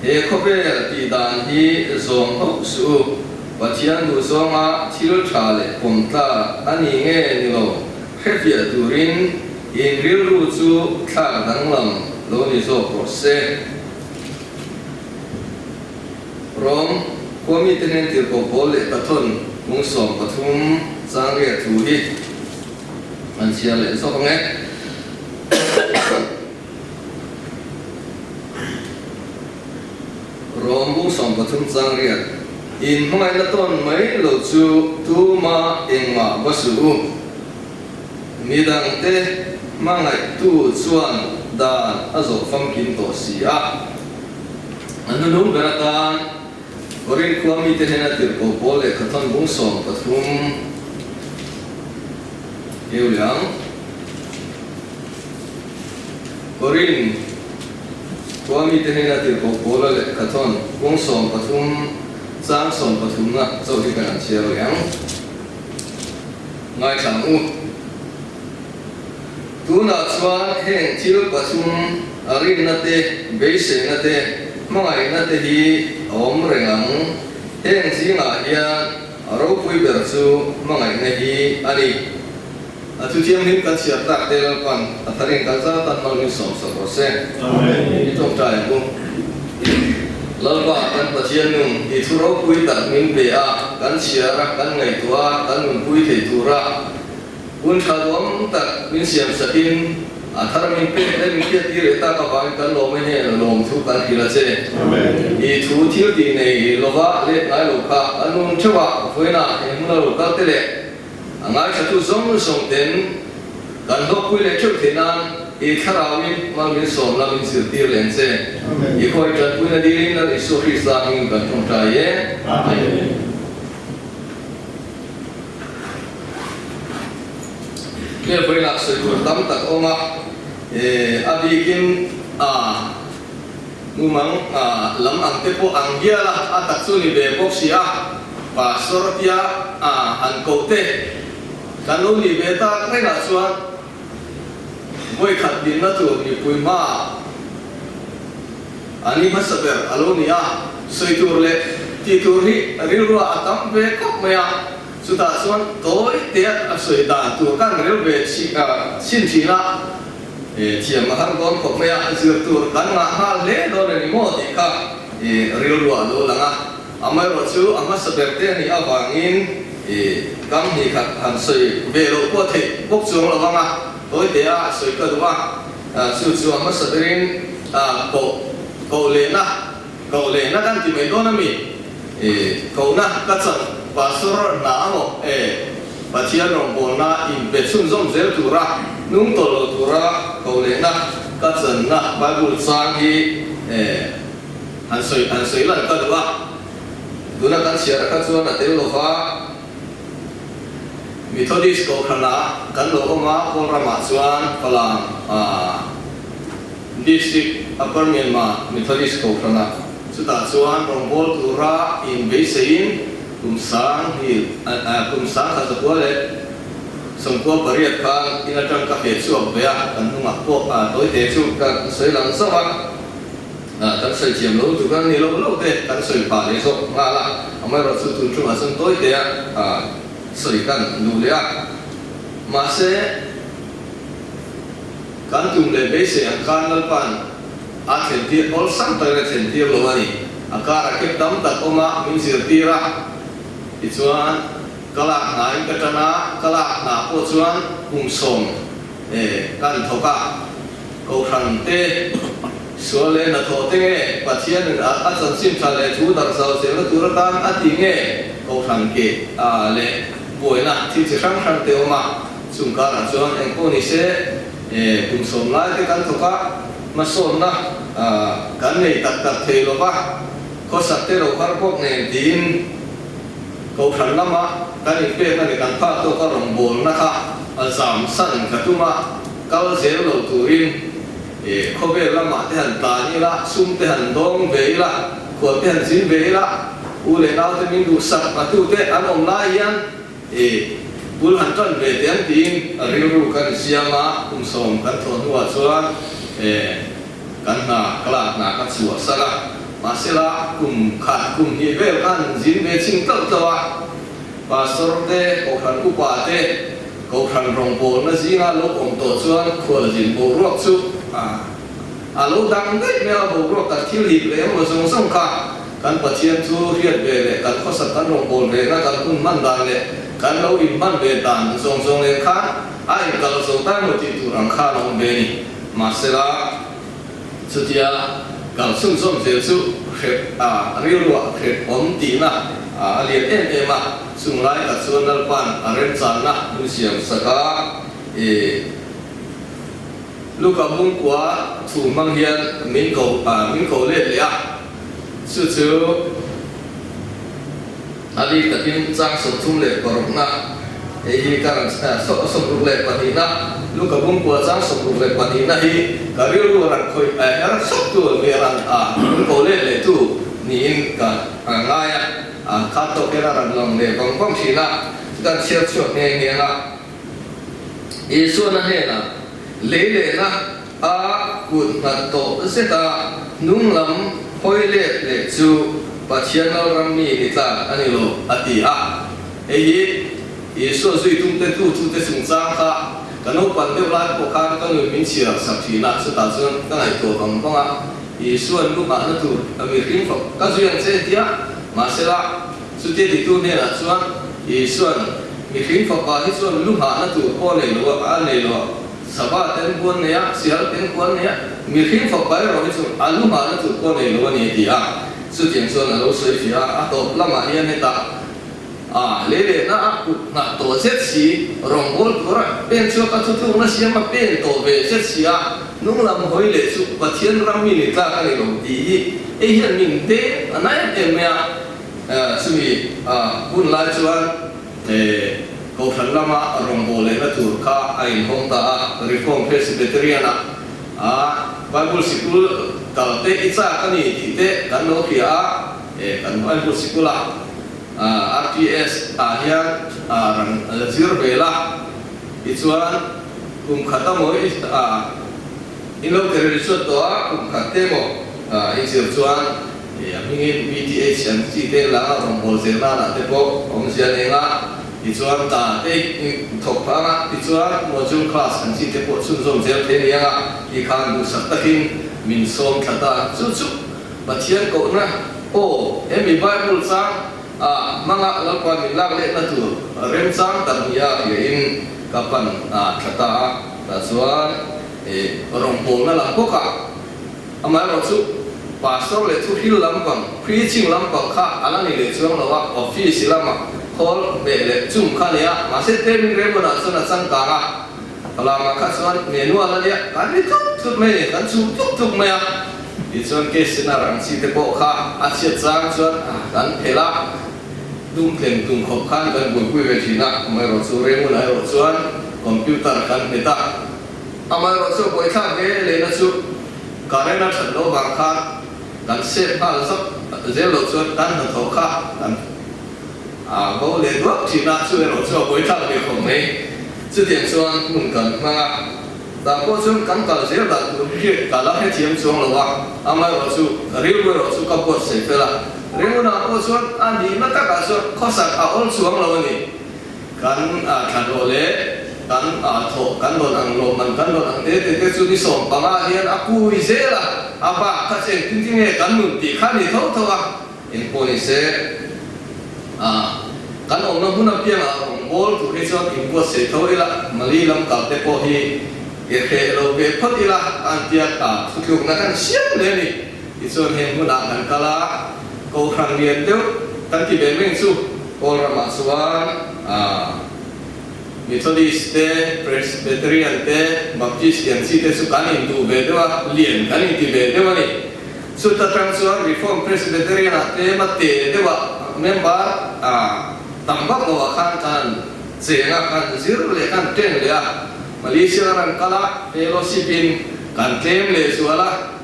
He khawvel tih dan hi zawm hauh suh u. Pathian duhzawnga thil tha leh pawm tlak a ni nge ni lo hrefiah turin in rilru chu thlak danglam lo ni zawk rawh se. Rom khua mite nen tirhkoh pawl leh Pathawn mung 13 chang riat thu hi an chhiar leh zawk ang e. Rom bung 13. pathum chang riat in hmangaihna tawn mai lo chu tuma engmah va suh u. Midangte hmangaihtu chuan dan a zawh famkim tawh si a. A hnunung ber atan Korin khua mite hnena tirhkoh pawl lehkha thawn bung 13 eu leh ang. Korin khua mite hnena tirhkoh pawla lehkha thawn bung 13 chang 13 na chauh hi kan han chhiar leh ang. Ngaithla ang u. Tunah chuan heng thil pathum, a rinna te, beiseina te, hmangaihna te hi a awm reng ang. Heng zingah hian a ropui ber chu hmangaihna hi a ni. A thu thianghlim kan chhiar tak te Lalpan a tharin kan zat tan hmang min sawmsak rawh se. I tawngtai ang u. Lalpa kan Pathian nung i thu ropui tak min pe a, kan chhiar a, kan ngaihtuah a, kan nunpui thei tura Hun tha duam tak min siam sakin a thar min pek leh min hriat tir leh tak avangin kan lawm e hnen a lawm thu kan hrilh a che. I thu thil tih nei lova let ngai lo kha kan nun theuh a, vawiinah he hmuna lo kal te leh a ngaithla tu zawng zawng ten kan hlawkpui leh theuh theih nan i thlarauin mal min sawm la min zirtir leh ang che. I khawi tanpuina dilin Lal Isua Krista hmingin kan tawngtai e. Amen. Hmel vawilah sawi tur tam tak a awm a, a bikin a mumang lam ang te pawh ang hial a, a tak chu ni ve bawk si a, Pastor tia han koh te kan lo nih ve tak rengah chuan vawikhat dinna tur mipui hmaah a ni hmasa ber a lo ni a, sawi tur leh tih tur hi rilrua a tam ve khawp mai a, chutah chuan tawi te a sawi dan tur kan ril ve chhin thin a, thiam a har dawn khawp mai a, zir tur kan ngah nghal hle dawn a ni maw tih kha rilrua a lo lang a, amaherawh chu a hmasa ber te a nih avangin kam hnih khat han sawi ve loh pawh theih bawk chuang lo vang a, tawi te a sawi ka duh a. Chu chu a hmasa berin koh koh lehna koh lehna kan ti mai dawn a mi? Kohna ka chak Pastor hna a maw? Pathian rawngbawlna inpe chhunzawm zel tura nung tawh lo tura koh lehna ka channa Bible chang hi han sawi han sawi lan ka duh a, tuna kan chhiar ah kha chuan a tel lova. Methodist Kohhranah kan lo awm a, Kawl ramah chuan Falam District Upper Myanmar Methodist Kohhranah chutah chuan rawngbâwl tura inbeiseiin kum sang hnih kum 1998 khan in aṭang ka feh chhuak ve a, kan hnungah pawh tawite chu ka sawi lang zauh a. Kan sawi thiam lo chu kan ni lo lo te kan sawi phah leh zawk nghal a, amaherawh chu tun chungah chuan tawi te a sawi kan duh leh a, mahse kan tum leh beisei ang khan Lalpa'n a thlen tir awlsam takin a thlen tir lo a ni, a karah kep tam tak awm a min zirtir a, tichuan ka lak hnain ka tan a, ka lak hna pawh chuan kum 10 kan thawk a. Kohhran te, sual leh hnathawh te nge Pathianin a chanchin tha leh thu darh zau zelna tur atan a ti nge Kohhran ke leh buaina thil chi hrang hrang te awm a, chung karah chuan eng pawh ni se kum 10 lai te kan thawk a, hmasawnna kan nei tak tak thei lo va, khawsak te ro har bawk nen tiin Kohhran lama kan inpekna leh kan phak tawka rawngbawlna kha a zam san ka tum a. Kal zel lo turin khawvel lamah te han tlan ila, sum te han dawng ve ila, khual te han zin ve ila, u leh nau te min duhsak hmatute an awm lai hian bul han tan ve teh ang tiin rilru kan insiam a, kum 10 kan thawh hnuah chuan kan hna ka lak hna ka chhuah sak a, mahsela kum khat kum hnih vel khan zin ve chhin tlauh tlauh a, Pastor te, Kohhran upa te, Kohhran rawngbawlna zinga lo awm tawh chuan khualzin boruak chu a lo dang daih mai a, boruak kan thil hip leh emaw zawng zawng kha kan Pathian chu hriat ve leh kan khawsak kan rawngbâwl vena kan hun hman dan leh kan lo inhman ve dan zawng zawng nen khan a inkal zo ta emaw tih tur ang khan a awm ve a ni. Mahsela, chutia kal chhunzawm zel chu. hrep a, rilruah hrep awm tihna a lian em em a, chung lai tak chuan Lalpa'n a remchanna min siam sak a, i Luka bungkua thu hmang hian min ko min ko let leh a, chu chu a bik takin chang 36na hei hi ka rawn 62na Luka bungkua chang 62na hi ka rilru rawn khawih her sawk tu mi rawn min ko let leh tu niin ka ngai a, kha tawk hian a rawn lang leh vang vang thin a, chutan chhiar chhuak nghe nghe a. Isuana hnenah lei lehna a kut nghat tawh zet a, hnung lam hawi let leh chu Pathian lalram mi ni tlak a ni lo, a ti a. Hei hi Isua zui tumte tu tute chungchang kha ka naupan deuh lai pawh khan ka nun min chhiar sak thin a, chutah chuan ka ngaihtuah vang vang a, Isua'n lu nghahna tur a mihring fak ka zui ang che tia, mahsela, Chutia titu hnenah chuan Isua'n, Mihring fapa hi chuan lu nghahna tur pawh a nei lo a, a nei lo a, sava ten huan nei a, sial ten huan nei a, mihring fapa erawh hi chuan a lu nghahna tur pawh a nei lo a ni a ti a. Chutiang chuan a lo sawi fiah a, a tawp lamah hian hetah a lei lehna a kut nghah tawh zet si, rawngbâwl tura pen chhuak a thutlukna siam a pen tawh ve zet si a, hnung lam hawi leh chu Pathian ram mi ni tlak a ni lo tih hi hei hian min deng a na em em mai a. Chumi hun lai chuan Kohhran lama rawngbâwl lehna tur kha a inhawng ta a, Reformed Presbyterian-a Bible sikul kal te i châk a ni tih te kan lo hria a, kan Bible sikula RTS ah hian rawn zir ve la, tichuan kum khat a mawi in lo ti register tawh a, kum khat te maw i zir chuan A hmingin BTH an chi te langa rawngbâwl zel nanah te pawh awmzia nei nga, tichuan ta te thawk phah anga, tichuan module class an chi te pawh chhunzawm zel thei ni anga ti khan duhsak takin min sawm thla ta. Chu chu Pathian kohna aw he mi Bible chang ah hmanga Lalpa min lak lehna tur remchang tak nia hriain ka pan thla ta a, tah chuan rawngbâwlna lam bawkah Amaherawh chu Pastor leh thuhril lampang, preaching lampang kha a la ni leh chuang lo a, office lama khawl hmeh leh chung kha a ni a, mahse Temin Raymond-ah chuan a changkang a, Falamah kha chuan Menual a nia, kan ri tluk tluk mai a ni, kan chhum tluk tluk mai a, tichuan case in a rang chi te pawh kha a chhiat chang chuan kan phelh a, dum tlem tum khawp khan kan buaipui ve thin a, amaherawh chu Raymond-ah erawh chuan computer kan hmet a. Amaherawh chu buaithlak ve lehna chu current a that loh vang khan kan save nghal zap zel loh chuan kan hnathawh kha kan bo leh duak thin a, chu erawh chu a buaithlak ve khawp mai. Chutiang chuan hmun kan hmang a, tah pawh chuan kan kal zel dan tur hi ka la hrethiam chuang lo a, amaherawh chu ka rilru erawh chu ka buatsaih fel a, ringunah pawh chuan a nihna takah chuan khawsak a awl chuang lo a ni. Kan thlanrawh leh kan thawh kan rawn ang lawmman kan rawn ang te te te chu ni 15 hian a kui zel a, a bak kha chu engtin tin nge kan nun tih kha a ni tho tho a, engpawh ni se kan awmna hmun apiangah rawngbâwl tur hi chuan inbuatsaih tho ila, Mali lam kal te pawh hi i hreh lo ve phawt ila a an tia thutlukna kan siam hle a ni. Tichuan heng hmunah kan kal a, Kohhran lian deuh kan ti ve meng chu Kawl ramah chuan Methodist te, Presbyterian te, Baptist tiang chi te chu kan induh ve deuh a, lian kan inti ve deuh a ni. Chuta tang chuan Reformed Presbyterian ah tlem a te deuh a, member tam vak lo ah khan kan cheng a, kan zir leh kan ṭen leh a. Malaysia ram kal a, fellowship in kan tlem leh zual a.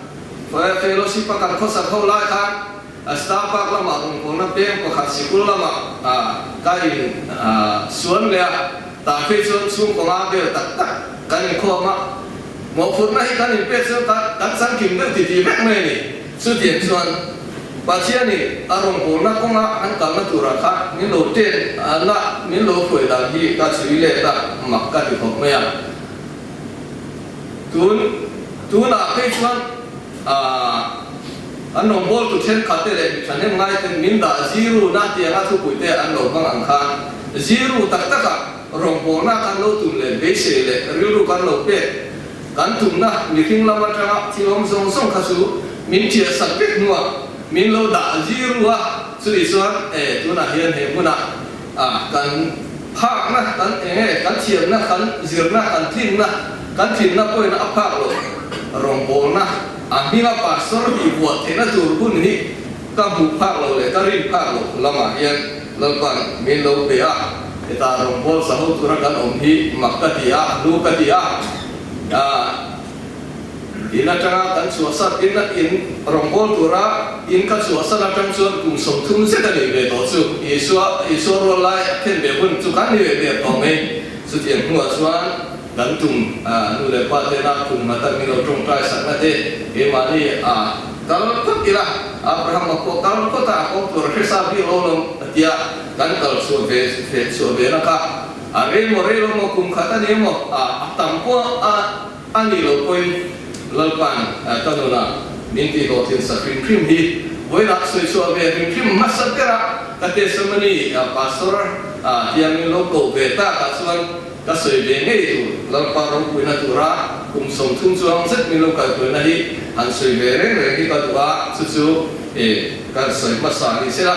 Fellowship a kan khawsak ho lai khan a Star Park lamah rawngbawlna peng pakhat sikul lamah ka in suan leh a, tah phei chuan chhungkaw nga vel tak tak kan inkhawm a, mawhphurhna hi kan inpek chuan kan changkim deuh ti ti vek mai a ni. Chutiang chuan Pathianin a rawngbawlna kawnga an kalna turah khan min lo ṭen na min lo hruai dan hi ka chhui let a, mak ka ti khawp mai a. Tun tunah phei chuan an rawngbawltu thenkhatte leh mi thahnem ngaiten min dah zero na tianga thupuite an lo hmang ang khan zero tak taka rawngbawlna kan lo tum leh beisei leh rilru kan lo pek kan tumna mihring lam atanga thil awm zawng zawng kha chu min ṭiahsak vek hnuah. Min lo dah zir u a, chutih chuan e tunah hian he hmunah a kan phakna, kan enge kan thiamna, kan zirna, kan tlinna, kan tlinna pawhin a phak loh rawngbawlna a hminga pastor tih buah theihna tur hun hi ka hmuh phak loh leh ka rin phak loh lamah hian Lalpan min lo pe a, hetah rawngbâwl sa ho tura kan awm hi mak ka ti a, hlu ka ti a. In atanga kan chhuahsan in in rawngbâwl tura in ka chhuahsan atang chuan kum 30 zet a nih ve tawh chu. Isua Isua rual lai a khen ve hun chu kan ni ve der tawh mai. Chutiang hnuah chuan kan tum nu leh pa tena kum ngata min lo tawngtai sakna te keimahni a kal phawt ila, Abraham a pawh kal phawt a, a kawng tur a hre sa bik lo lawm a tia kan kal chhuah ve ve chhuah ve na kha a rei maw rei lo maw kum khat a ni emaw a tam pawh a A nih loh pawhin Lalpa'n ka nunah min tihhlawhtlin sak hrim hrim hi vawilah sawi chhuah ve hrim hrim hmasa ber a, ka testimony Pastor hian min lo koh ve takah chuan ka sawi ve ngei tur Lalpa ropuina tura kum 30 chuang zet min lo kalpuina hi han sawi ve reng reng hi ka duh a, chu chu kan sawi hmasa ni sela.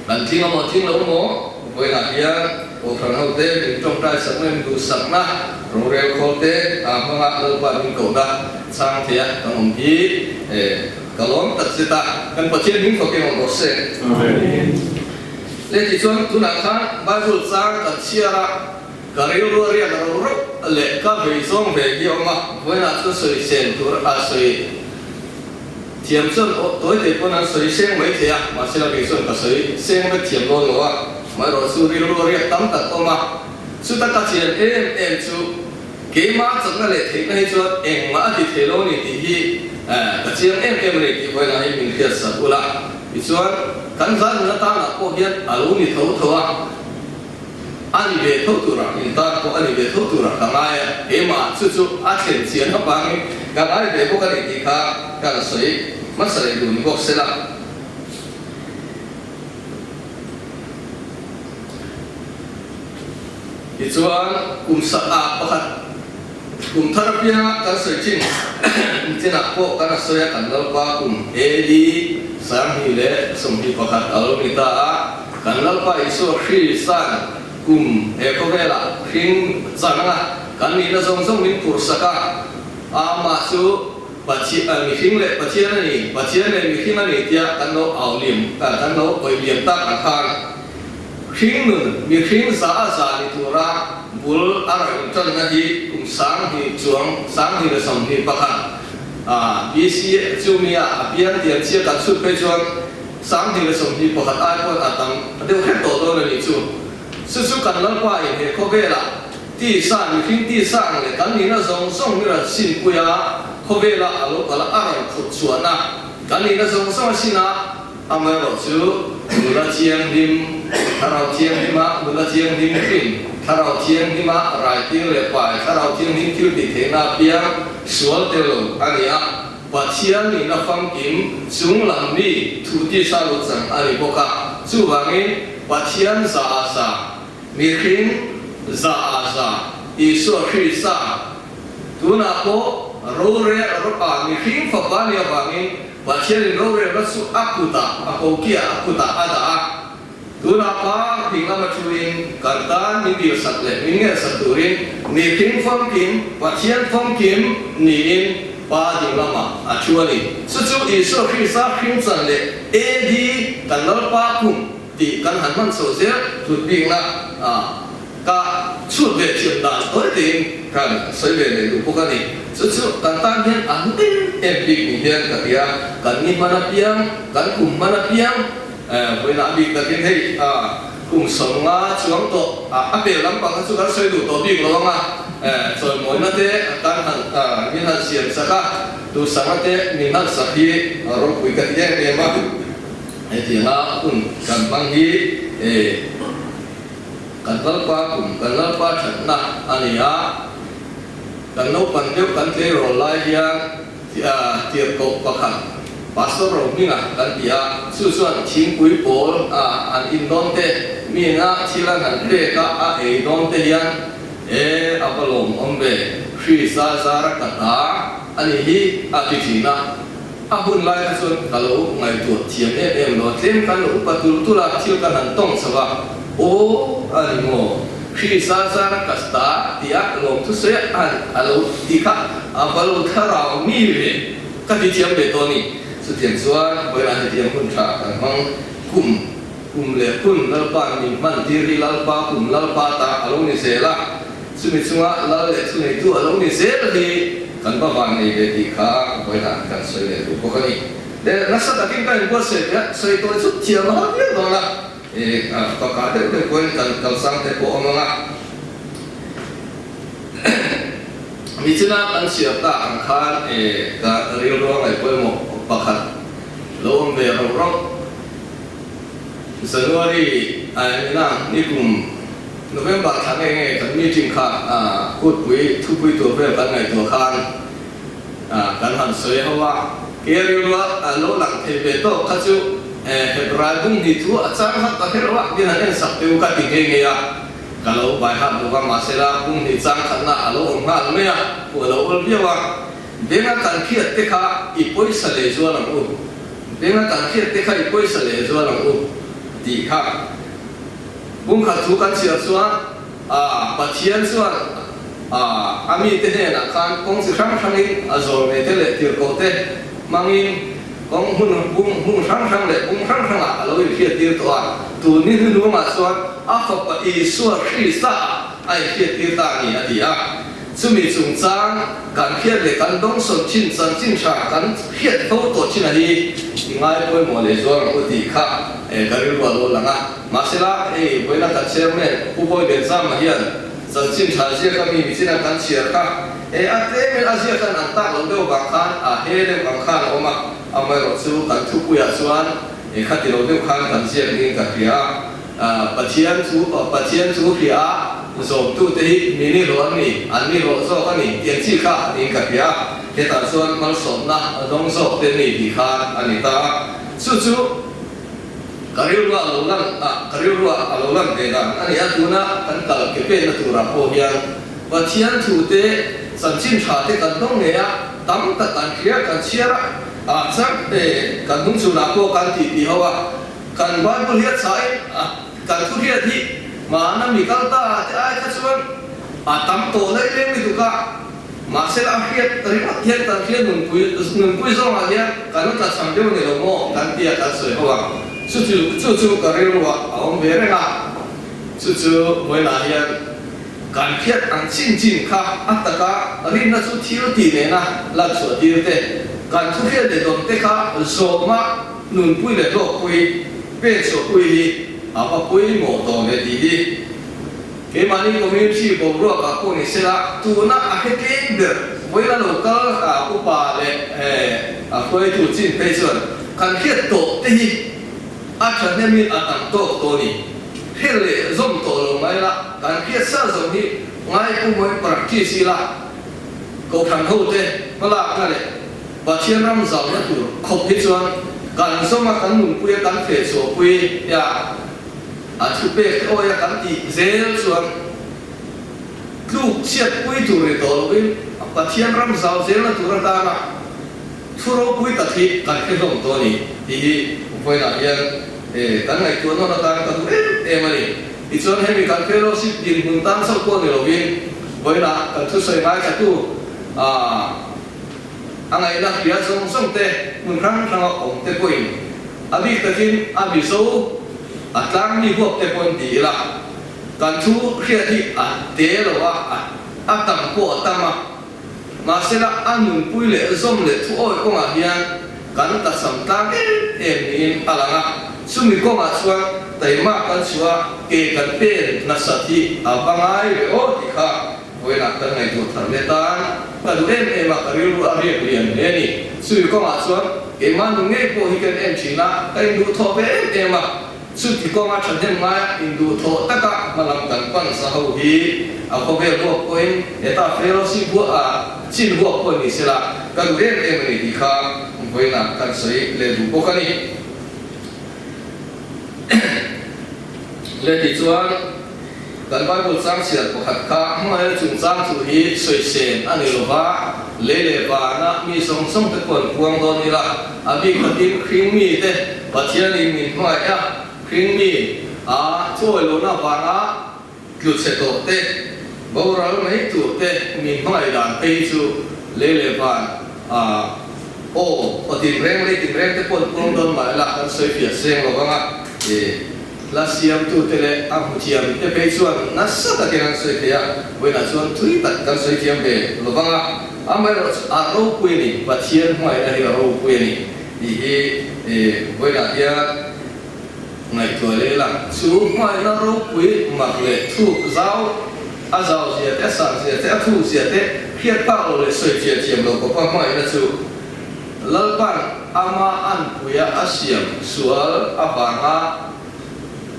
Kan tling a maw tling lo maw? Vawiinah hian Kohhran hote min tawngtai sakna min duhsakna rorel khawl te a hmanga Lalpa min kohna chang thei a kan awm hi ka lawm tak zet a, kan Pathian hming fak em awm rawh se. Le tichuan tunah khan Bible chang kan chhiar a, ka rilru a riak ro rauh leh ka vei zawng ve hi a awm a, vawiinah chuan sawi sen tur a sawi. Thiam chuan aw tawi te pawn an sawi seng mai thei a, mahse la kei chuan ka sawi seng vek thiam dawn lo a, amaherawh chu rilru a riak tam tak awm a, chuta ka chian em em chu keimah chakna leh theihna hi chuan engmah a ti thei lo a ni tih hi ka chiang em em a ni tih vawiinah hi min hriat sak ula, tichuan kan zan nun atangah pawh hian a lo ni tho tho a. A ni ve tho turah in tan pawh a ni ve tho turah ka ngai a, keimah chu chu a thlen chian avangin ka ngai ve bawk a ni tih kha kan sawi hmasa leh duh ni bawk se la. Tichuan kum sak ah pakhat kum thar apianga kan sawi thin kum chinah pawh kan a sawi a, kan Lalpa kum AD 2021 a lo ni ta a. Kan Lalpa Isua Hrisan kum he khawvelah hring changa kan nihna zawng zawng min phurhsak a, amah chu Pathian, mihring leh Pathian a ni, Pathian leh mihring a ni tia kan lo au liam, kan lo awih liam tak ang khan hring nun mihring za a za ni tura bul a rawn intanna hi kum 2000 chuang, 2021, BC chu mi a a piang tiang chiah kan chhut phei chuan 2021 ai pawn a tam deuh hrep tawh dawn a nih chu. Chu chu kan Lalpa in he khawvelah tisa, mihring tisa ang leh kan nihna zawng zawng mi rawn sinpui a, khawvelah a lo kal a, a rawn phurh chhuahna kan nihna zawng zawng a sin a, amaherawh chu nula thianghlim, Thlarau Thianghlima nula thianghlim hrin, Thlarau Thianghlima raitir leh pai, Thlarau Thianghlim thil tih theihna apiang sual tel lo a ni a. Pathian nihna famkim chung lam mi thu tisa lo chang a ni bawk a, chuvangin Pathian za a za, mihring za a za, Isua Krista tunah pawh rorel a mihring fapa nih avangin Pathianin rorelna chu a kutah, a kokiah a kutah a dah a. Tunah pa thing lama thuin kan tan min dilsak leh min ngelsak turin mihring famkim, Pathian famkim niin Pa ding lamah a thu a ni. Chu chu Isua Krista hring chan leh AD kan Lalpa kum tih kan han hman chho zel tlut bikna ah ka chhut ve thiam dan tawi tein kan sawi ve leh duh bawk a ni. Chu chu kan tan hian a hlu em em bik ni hian ka ti a, kan ni hman apiang, kan kum hman apiang, Vawiinah a bik takin hei kum 50 chuang tawh a pel lampang kha chu kan sawi duh tawh bik lo ang a, chawimawina te kan han min han siam sak a, duhsakna te min han sak hi ropui ka ti em em a, hetianga hun kan hmang hi kan Lalpa kum, kan Lalpa thatna a ni a, kan naupang deuh kan tleirawl lai hian Tirhkoh pakhat Pastor Rohminga kan ti a, chu chuan thingpui pawl a an in dawn te, mi ina thil an han pek a a ei dawn te hian e a va lawmawm ve, Hri zar zar a ka hna a nih hi a ti thin a. A hun lai kha chuan ka lo ngaihtuah thiam em em lo, tlem kan lo upa tul tul a, thil kan han tawng chho a, Aw, a ni maw? Krista zar ka sta tih a lawmthu sawi a a lo ti kha a va lo thlarau mi ve ka ti thiam ve tawh a ni. Chutiang chuan vawilah hetiang hun tha kan hmang kum kum leh hun Lalpa'n min hman tir hi Lalpa kum Lalpa ta a lo ni zel a, chumi chunga Lal leh thuneitu a lo ni zel hi kan va van nei ve tih kha vawilah kan sawi leh duh bawk a ni. Le nasa takin ka inbuatsaih ve a, sawi tawi chut thiam a har viau dawn a, e pakah deuh deuh pawhin kan kalsang te pawh awm ang a. Nichina kan chhiar tak ang khan e ka rilru a ngaih pawimawh pakhat lo awm ve rauh rauh. January a ina nikum November thla nge nge kan meeting kha kutpui thupui tur vel kan ngaihtuah khan kan han sawi ho a, ke rilrua a lo lang thei ve tawk kha chu Hebrai bung ni thu a chang hat ta kher lo a, min han en sak teu ka ti nghe nghe a, ka lo bai hat lo va mahsela bung ni chang khatna a lo awm nghal mai a, phuah lo awl viau a, benga kan hriat te kha i pawisa leh zual ang u. Benga kan hriat te kha i pawisa leh zual ang u tih kha pumkhat thu kan chhiar chuan a Pathian chuan a a mite hnenah khan kawng chi hrang hrangin a zawl ngei te leh tirhkoh te hmangin kawng hmun bung hmun hrang hrang leh bung hrang hrangah a lo inhriattir tawh a, tun ni hnuhnungah chuan a Fapa Isua Krista ah a inhriattir ta a ni a ti a. Chumi chungchang kan hriat leh kan dawngsawn thin chanchin tha kan hriat fo tawh thin a hi i ngai pawimawh leh zual ang u tih kha ka rilru a lo lang a. Mahsela hei vawiina kan chairman Pu Bawi Lianzama hian chanchin tha ziaka mi michina kan chhiar kha e a tlemin a ziak an ang tak lo deuh vang khan a he deuh ang khan a awm a, amaherawh chu kan thupuiah chuan e khati lo deuh khan kan ziak niin ka hria a. Pathian chu Pathian chu hria a, zawmtute hi mi ni hlawh an ni, an ni hlawh zawk a ni tih an chi kha niin ka hria. Hetah chuan malsawmna a dawng zawk te ni tih khan a ni ta a. Chu chu ka rilrua a lo lan a, ka rilrua a lo lan ve dan a ni a. Tuna kan kal ke penna turah pawh hian Pathian thute chanchin tha te kan dawng ngei a, tam tak kan hria, kan chhiar a, ah chang kan hnungchhunah pawh kan tih tih ho a. Kan Bible hi a chhai a, kan thu hriat hi mahna mi kal ta te ai kha chuan a tam tawh laih leng lutuk a, mahse a hriat ringawt hian kan hriat nunpui nunpui zawngah hian kan la tlachham deuh ni lo maw kan tia kan sawi ho ang. Chu chu chu chu ka rilruah a awm ve reng a, chu chu vawiinah hian kan hriat ang chin chin kha a taka rinna chu thil tih nena lanchhuah tir te, kan thu hriat leh dawn te kha zawma Nunpui leh hlawkpui, penchhuahpui hi a va pawimawh tawh ve tih hi keimahni community boruakah pawh ni sela, tuna a hre tlem ber vawiin a lo kal a upa leh a hruaitu chin phei chuan kan hriat tawh te hi a thahnemin a tam tawk tawh a ni. Hre leh zawm tawh lo mai la, kan hriat sa zawm hi ngai pawimawhin practice ila kohhran hote hmalakna leh Pathian ram zauna tur khawp hi chuan kan zawma kan nunpui a kan feh chhuahpui a a thupek te awi a kan tih zel chuan tluk chhiatpui tur ni tawh loin Pathian ram zau zelna tur atana thu ropui tak hi kan hre hlawm tawh a ni tih hi vawiinah hian kan ngaihtuah nawn atan ka duh em em a ni. Tichuan hemi kan fellowship dinhmun tan chauh pawh ni loin vawiinah kan thusawi ngaithlatu A ngaihna hria zawng zawng te, hmun hrang hranga awm te pawhin a bik takin a Mizo, a tlang mi huap te pawhin ti ila, kan thu hriat hi a te lo a, a tam pawh a tam a. Mahsela a nunpui leh zawm leh thu awi kawngah hian kan tlachham tlang em em niin a lang a, chumi kawngah chuan taima kan chhuah a, ke kan pen nasat hi a va ngai ve aw tih kha Vawiinah kan ngaihtuah thar let a, ka duh em em a, ka rilru a riak lian hle a ni. Chumi kawngah chuan keimah nu ngei pawh hi kan en thin a, ka induhthawh ve em em a. Chuti kawnga thahnem ngaia induhthawh taka hmalam kan pan sa ho hi a khawvel huap pawhin heta fellowship huah a chin huap pawh ni sela ka duh em em a ni tih kha vawiinah kan sawi leh duh bawk a ni. Leh tichuan. Kan Bible chang chhiar pakhat kha hmangaihna chungchang thu hi sawisên a ni lo va, lei leh vana mi zawng zawng te pawh an puang dawn ila, a bik takin Hring mite Pathianin min hmangaih a, Hring mi a chawi lohna vanga tlu chhe tawh te, boral mai tur te min hmangaih dan phei chu lei leh van a aw aw tinreng lei tinreng te pawh an puang dawn mah ila kan sawi fiah seng lo vang a. Hla siamtute leh a hmuthiamte phei chuan nasa takin an sawi thei a, vawiinah chuan thui tak kan sawi thiam ve lo vang a, amaherawh chu a ropui a ni, Pathian hmangaihna hi a ropui a ni tih hi vawiinah hian ngaihtuah leh ila. Chu hmangaihna ropui mak leh thuk zau, a zau zia te, a sang zia te, a thuk zia te hriat phak lo leh sawi fiah thiam lo khawpa hmangaihna chu Lalpan ama anpuia a siam sual avanga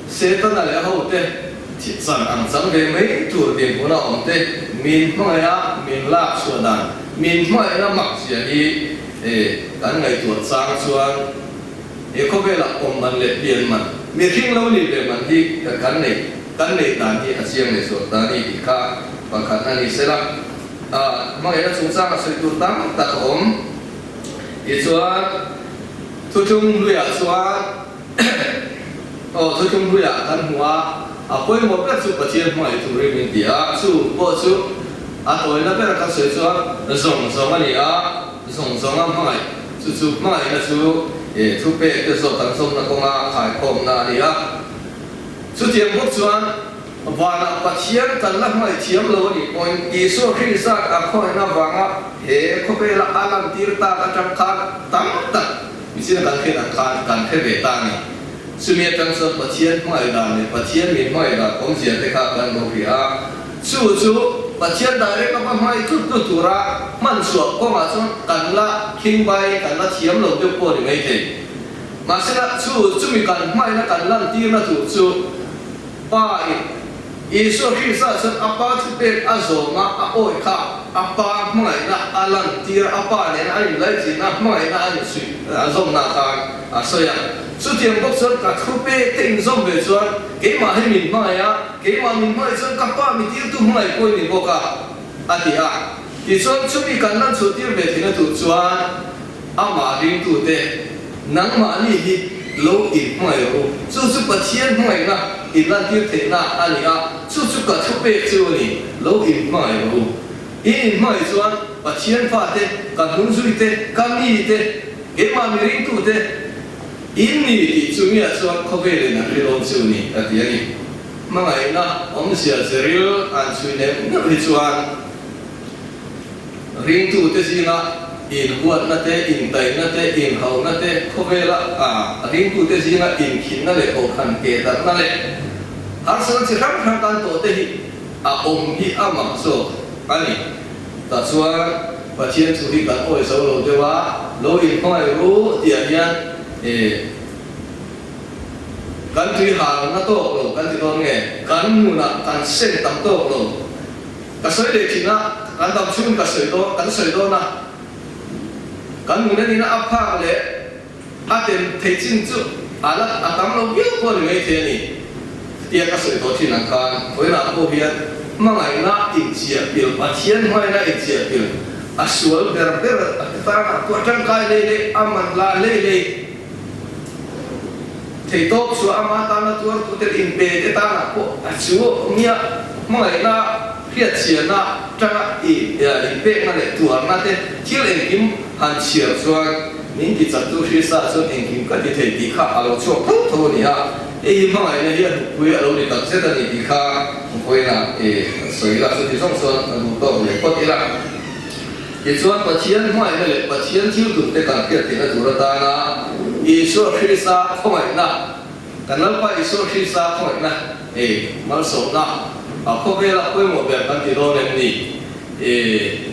Setana leh a hote thih chan ang chang ve mai tur dinhmun a awm te min hmangaih a min lak chhuah dan min hmangaihna mak zia hi kan ngaihtuah chang chuan he khawvelah awm man leh pian man mihring lo nih ve man hi kan nei kan neih dan hi a chiang leh zual ta a ni tih kha pakhat a ni sela. A hmangaihna chungchang a sawi tur tam tak a awm. Tichuan, Thuthlung hluiah chuan aw Thuthlung hluiah kan hmu a, a pawimawh ber chu Pathian hmangaih turin min ti a, chu pawh chu a tawina ber kan sawi chuan zawng zawng a ni a, zawng zawnga hmangaih chu chu hmangaihna chu thupek te zawk kan zawmna kawnga khaikhawmna a ni a. Chutiang bawk chuan Vanah Pathian kan la hmangaih thiam lo a nih pawhin Isua Krista a khawngaihna avanga he khawvela a lantir tak atang khan tam tak mihring kan hriat ang khan kan hre ve ta a ni. Chumi atang chuan Pathian hmangaih dan leh Pathian min hmangaih dan awmzia te kha kan lo hria a. Chu chu Pathian direct a va hmangaih tlut tlut tura hman chhuah kawngah chuan kan la khingbai, kan la thiam lo deuh pawh a ni maithei. Mahsela chu chumi kan hmangaihna kan lantirna tur chu Pa in Isua Krista chuan a Pa thupek a zawm a, a awih kha a Pa hmangaihna a lantir a, a Pa nena a inlaichinna hmangaihna a insuih a zawmna khan a sawi a. Chutiang bawk chuan ka thupek te inzawm ve chuan keimah hi min hmangaih a, keimah min hmangaih chuan ka Pa mi tirtu hmangaih pawh i ni bawk a, a ti a. Tichuan chumi kan lanchhuahtir ve theihna tur chuan amah ringtute Nangmahni hi lo inhmangaih rawh u. Chu chu Pathian hmangaihna inlantir theihna a ni a, chu chu ka thupek chu a ni, lo inhmangaih rawh u. In inhmangaih chuan Pathian fate, ka hnungzuite, ka mite, keimah mi ringtute in ni tih chu miah chuan khawvelin an hre dawn chu ni, a ti a ni. Hmangaihna awmzia zeril an chhui neuh neuh hi chuan, Ringtute zinga inhuatna te, intaihna te, inhauhna te, khawvela ringtute zinga inkhinna leh kohhran kehdarhna leh harsatna chi hrang hrang kan tawh te hi a awm hi a mak zawk a ni. Tah chuan Pathian thu hi kan awi zo lo deuh a, lo inhmangaih ru tih ah hian kan tui halna tawk lo kan ti dawn nge, kan nunah kan seng tam tawk lo. Ka sawi leh thin a, kan dam chhungin ka sawi dawn, kan sawi dawn a, kan nun anin a phak leh a tem thei chin chu a la a tam lo viau pawh a ni maithei a ni tia ka sawi tawh thin ang khan vawiinah pawh hian hmangaihna inchiah pil, Pathian hmangaihna inchiah pil a sual ber ber a ti tanah pawh tangkai lei leh a man la lei lei Theitawp chu ama tana tuartu te inpe te tanah pawh a chu miah hmangaihna, hriatchhiarna tanga inpekna leh tuarna te thil engkim han chhiar chuan min ti chaktu Hrisa chuan engkim ka ti thei tih kha a lo chhuak tho tho a ni a, hei hi hmangaihna hi a hnukpui a lo ni takzet a ni tih kha vawiinah sawi ila chuti zawng chuan a duh tawk leh phawt ila. Tichuan, Pathian hmangaihna leh Pathian thil tumte kan hriat theihna tur atana Isua Krista khawngaihna, kan Lalpa Isua Krista khawngaihna ei malsawmna a khawvela pawimawh ber kan ti dawn em ni? E,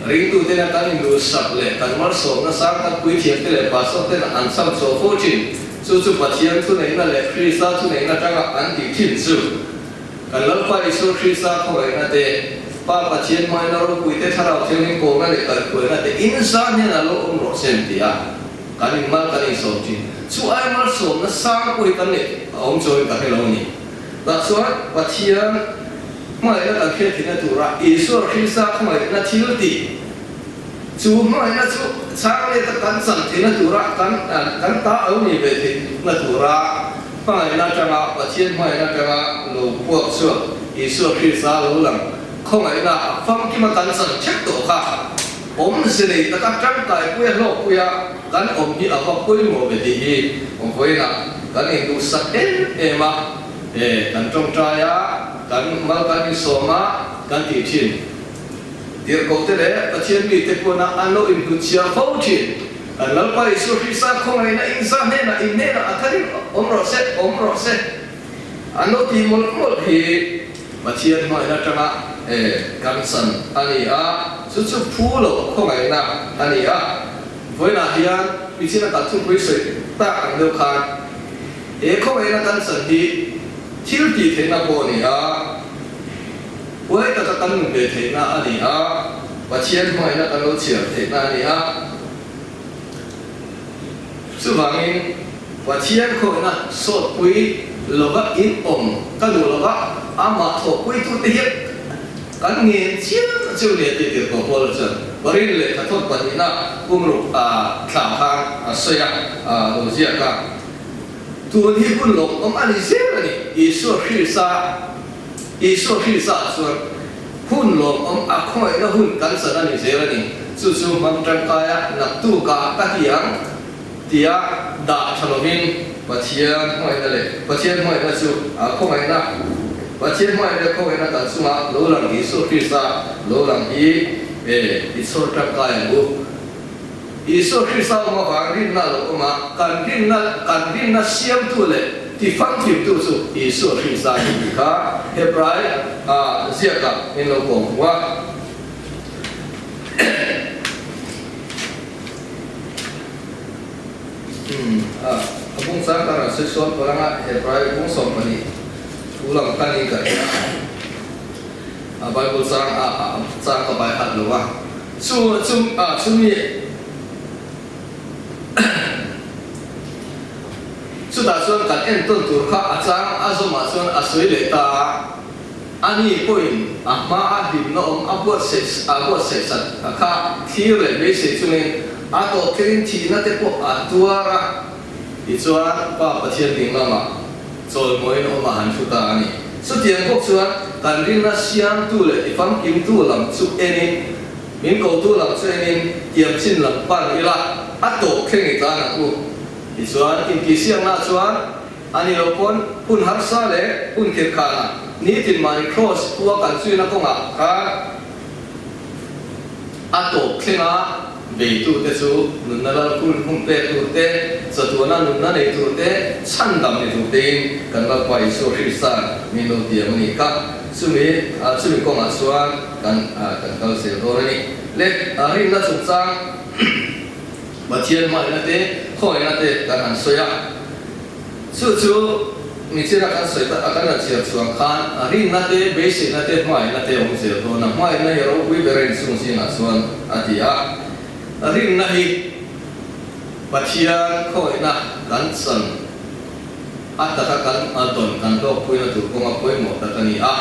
ringtutena kan induhsak leh kan malsawmna sang kan puithiamte leh pastortena an cham chhuah fo thin, chu chu Pathian thuneihna leh Krista thuneihna atanga an tih thin chu. Kan Lalpa Isua Krista khawngaihna te, Pa Pathian hmaina ropui te, Thlarau Thianghlim kawlna leh kalhruaina te inzan hian a lo awm rawh se an ti a, kan inmal kan insawm thin. Chu ai malsawmna sang pawh hi kan neih a awm chuangin ka hre lo a ni. Tah chuan Pathian. Hmangaihna kan hriat theihna tura Isua Krista khawngaihna thil tih chu hmangaihna chu chhang leta kan chan theihna tura kan kan ta lo ni ve theihna tura hmangaihna atanga Pathian hmangaihna atanga lo puak chhuak Isua Krista lo lang khawngaihna a famkima kan chan thek tawh kha awmze nei taka tangkaipuia hlawkpuia kan awm hi a va pawimawh ve tih hi vawiinah kan induhsak em em a. E, kan tawngtai a, kan mal kan insawm a, kan tih thin. Tirhkohte leh Pathian mite puana an lo inhnutchhiar fo thin. Kan Lalpa Isua Krista khawngaihna inza hnenah inhnenah a tharin awm rawh se, awm rawh se. An lo tih mawlh mawlh hi Pathian hmangaihna atanga e, kan chan a ni a, chu chu phu loh khawngaihna a ni a. Vawiinah hian michina kan thupui sawi tak ang deuh khan, He khawngaihna kan chan hi thil tih theihna pawh a ni a, huai taka kan nun ve theihna a ni a, Pathian hmangaihna kan lo chhiar theihna a ni a. Chuvangin Pathian khawngaihna sawtpui lova in awm ka duh lova, amah thawhpuitute hian kan ngen chiang chu nia tih tirhkoh Paula chuan Korin lehkha thawt pahnihna pumruk thla khan a sawi a, lo ziak a. Tun hi hun lo awm a ni zel a ni. Isua Krista, Isua Krista chuan hun lawmawm a khawngaihna hun kan chan a ni zel a ni. Chu chu hmang tangkaia naktuka ka ti ang tia dah tha lovin Pathian hmangaihna leh Pathian hmangaihna chu a khawngaihna Pathian hmangaihna leh khawngaihna kan chunga lo lang Isua Krista lo lang hi e i chhawr tangkai ang u. Isua Krista awm avang rinna a lo awm a, kan rinna kan rinna siamtu leh tifamkimtu chu Isua Krista a ni tih kha Hebrai ziakah min lo kawm hmu a. A bung chang kan rawn sawi sual palh anga Hebrai bung 12 thu lang kha ni ka hria a, Bible chang a chang ka bai hat lo a. Chu chu ah chumi chutah chuan kan entawn tur kha a chang a zawmah chuan a sawi leh ta a, ani pawhin a hma a hlimna awm a buatsaih a buatsaih sat kha thlir leh beisei chungin a tawp thlengin thihna te pawh a tuar a, tichuan Pa Pathian ding lamah chawimawiin awm a han thu ta a ni. Chutiang bawk chuan kan rinna siamtu leh tifamkimtu lam chu enin, min kotu lam chu enin tiam chin lam pan ila a tawp thleng i tlan ang u. Tichuan, intihsiakna chuan a ni lo pawn hun harsa leh hun khirhkhana nitin mahni Kraws khua kan chuina kawngah khan A tawp thlenga beitute chu nunna lal hun hun pek tur te, chatuana nunna nei tur te, chhandam ni tur tein kan Lalpa Isua Krista'n min lo tiam a ni kha. Chumi chumi kawngah chuan kan kan kal zel dawn a ni. Le rinna chungchang Pathian hmangaihna te, khawngaihna te kan han sawi a. Chu chu michina kan sawi tak a kan han chhiar chhuang khan rinna te, beiseina te, hmangaihna te a awm zel dawn a, hmangaihna hi ropui ber a inchhung zingah chuan a ti a. Rinna hi Pathian khawngaihna kan chan a taka kan dawn kan hlawkpuina tur kawnga pawimawh tak a ni a.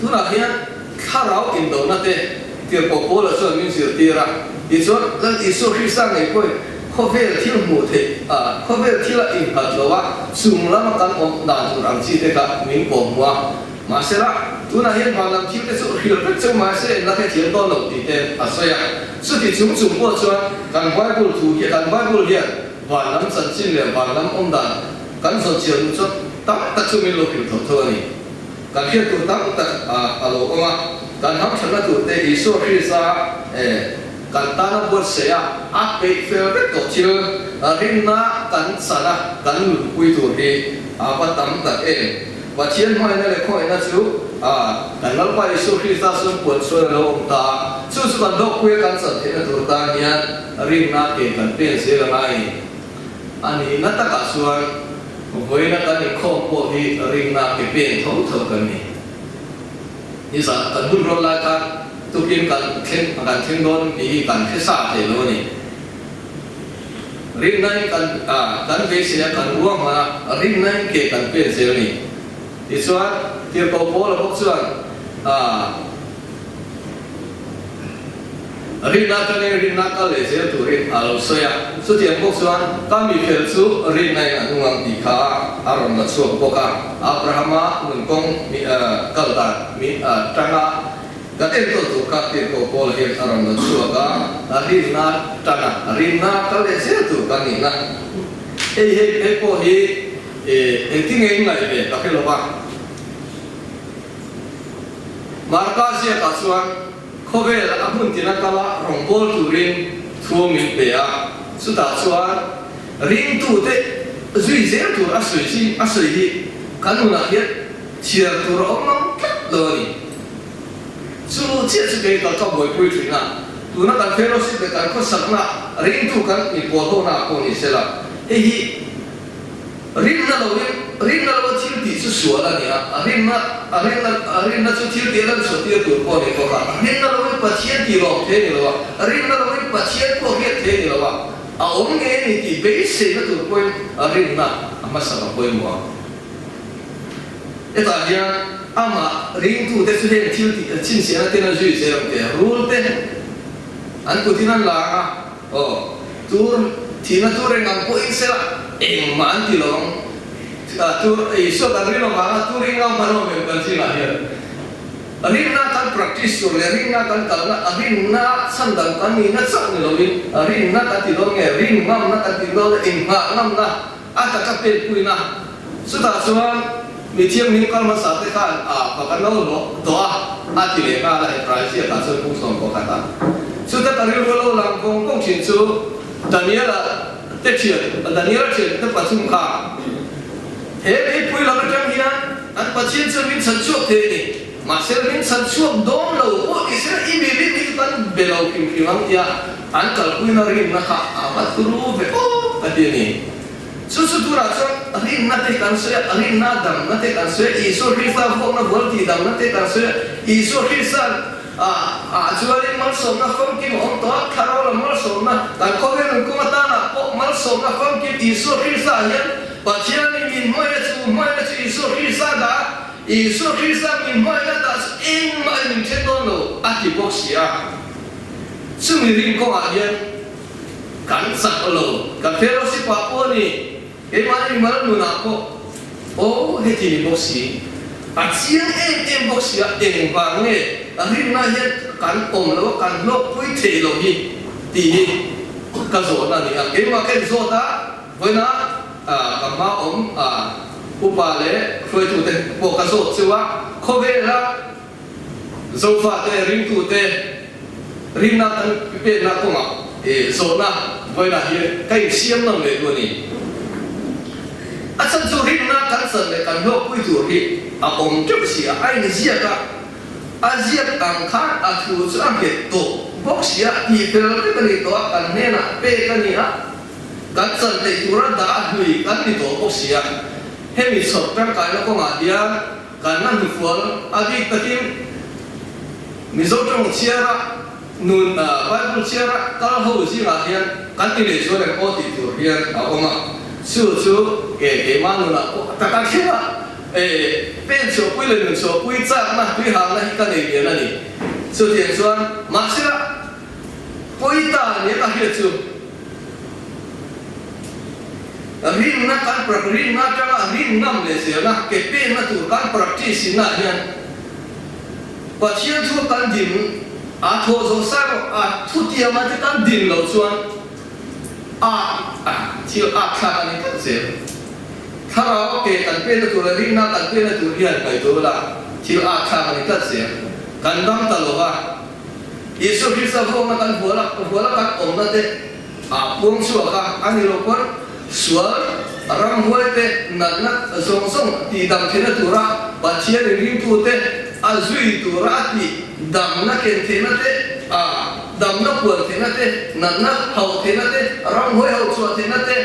Tunah hian thlarau indona te tirhkoh Paula chuan min zirtir a, tichuan Lal Isua Krista ngei pawhin khawvel thil hmuh theih a, khawvel thil a innghat lo a, chung lama kan awm dan tur ang chi te kha min kawm hmu a. Mahsela, tunah hian van lam thil te chu hrilh vek cheu mahse en la hrethiam dawn lo tih te a sawi a. Chuti chung chung pawh chuan kan Bible thu hi kan Bible hian van lam chanchin leh van lam awm dan kan zawn chian duh chuan tam tak chu min lo hrilh tho tho a ni. Kan hriat tur tam tak a lo awm a, kan hamthatna tur te Isua Krista kan tana buatsaih a, a peih fel vek tawh thil rinna kan chan a, kan nunpui tur hi a va tam tak em. Pathian hmangaihna leh khawngaihna chu kan Lalpa Isua Krista chuan puan chuan a lo awm ta a, chu chu kan hlawkpuia kan chan theihna tur tan hian rinna ke kan pen zel a ngai a nihna takah chuan. Vawiina kan inkhawm pawh hi rinna ke pen tho tho kan ni. Nizan kan hun rawn lai khan tukin kan thleng kan thleng dawn tih hi kan hre sa thei lo a ni. Rinna in kan kan beisei a kan ruang hman a, rinna in ke kan pen zel a ni. Tichuan. Tirhkoh Paula bawk chuan rinna atangin rinna kal leh zel turin a lo sawi a. Chutiang bawk chuan ka mi fel chu rinna in a hnung ang tih kha a rawn la chhuak bawk a. Abrahama nun kawng kal dan tanga Kan enkawl tur kha Tirhkoh Paula hian a rawn la chhuak a, a rinna tan a, rinna kal leh zel tur kan nihna. Hei hei hei pawh hi engtin nge in ngaih ve ka hre lo va. Marka ziakah chuan khawvel a hmun tina kala rawngbâwl turin thu min pe a, chutah chuan ringtute zui zel tur a sawi hi a sawi hi kan nunah hian Chhiar tur a awm mang tlat lo a ni. Chu chiah chu kei kal ka buaipui thin a, tuna kan fellowship leh kan khawsakna ringtu kan inpawl ho na pawh ni sela, hei hi rinna loin rinna loa thil tih chu sual a ni a, a rinna a rinna a rinna chu thil tih a lan chhuah tir tur pawh a ni bawk a, rinna loin Pathian tih lawm thei a ni lo a, rinna loin Pathian pawh hriat thei a ni lo a, a awm ngei a ni tih beiseina tur pawhin rinna a hmasa a pawimawh ang. Hetah hian amah ringtute chu heng thil tih chhinchhiahna ten a zui zel ang teh. Rul te an kutin an lang a, aw, tur thihna tur eng ang pawhin sela engmah an ti lo ang. Tur Isua kan rin avanga tur ring ang kan awm em kan zingah hian rinna kan practice tur leh rinna kan kalna a rinna chhandam kan nihna chauh ni loin rinna kan ti dawn nge rin ngamna kan ti dawn nge inghah ngamna A taka pekpuina chutah chuan mi thianghlim kal hmasa te khan a pa kan lo hlawh tawh a, a ti leh nghal a, Hebrai ziakah chuan pung 11 a. Chuta ka rilru lo lang vawng vawng thin chu Daniela te thian, Daniela thian te pathum kha he meipui lam atang hian an Pathian chuan min chhan chhuak thei a ni, mahse min chhan chhuak dawn lo pawh ti se i mi rin hi chu kan be lo hrim hrim ang tia An kalpuina rinna kha a va thuru ve aw ka ti a ni. Chu chu turah chuan rinna te kan sawi a, rinna damna te kan sawi a, Isua Krista vuakna vual tih damna te kan sawi a, Isua Krista ah chuanin malsawmna famkim a awm tawh a, thlarau lam malsawmna kan khawvel nun kawng atana pawh malsawmna famkim Isua Krista ah hian Pathianin min hmangaihna chu hmangaihna chu Isua Krista dah a, Isua Krista min hmangaihna dah chu engmah in min then dawn lo a ti bawk si a. Chumi rin kawngah hian kan chak lo, kan fellowship ah pawh a ni, keimahni mimal nunah pawh aw heti ni bawk si, a chiang em em bawk si a, engvang nge rinna hian kan awm lo a, kan hlawkpui thei lo hi tih hi ka zawhna a ni a, keimah ka inzawt a, vawiina ka hma awm upa leh hruaitute pawh ka zawt cheu a, khawvela Zofate ringtute rinna kan pekna kawngah zawhna vawilah hian ka insiam ngam leh duh a ni. A chhan chu rinna kan chan leh kan hlawkpui tur hi a awm teuh si a, a inziak a, a ziak ang khan a thu chu a nghet tawh bawk si a, tih fel vek a ni tawh a, kan hnenah pek a ni a, kan chan theih tura dah hlui kan ni tawh bawk si a. Hemi chhawr tangkaina kawngah hian Kan la hnufual a bik takin Mizo tawng chhiara nun Bible chhiara kal ho zingah hian kan ti leh zual em aw tih tur hian a awm a, chu chu ke keimah nunah pawh taka thleng a pen chhuahpui leh nun chhuahpui chakna tuihalna hi ka nei lian a ni. Chutiang chuan mahsela Pawita nia ka hriat chu rinna kan prak rinna atanga rin ngam leh zelna ke penna tur kan practice inah hian Pathian thu kan din a thawh zawh sa erawh a thutiama te kan din loh chuan a thil at thlak a ni tlat zel. Thlarau a ke kan penna tur leh rinna kan penna tur hian ngaihtuah ula thil at thlak a ni tlat zel. Kan dam ta lova. Isua Krista vuakna kan hual a, hual a kan awmna te ah puang chhuak a, a ni lo pawn sual ramhuai te natna zawng zawng tihdam theihna tura Pathian in ringtu te a zui tura a tih damna ken theihna te ah damna puan theihna te natna hauh theihna te ramhuai hauh chhuah theihna te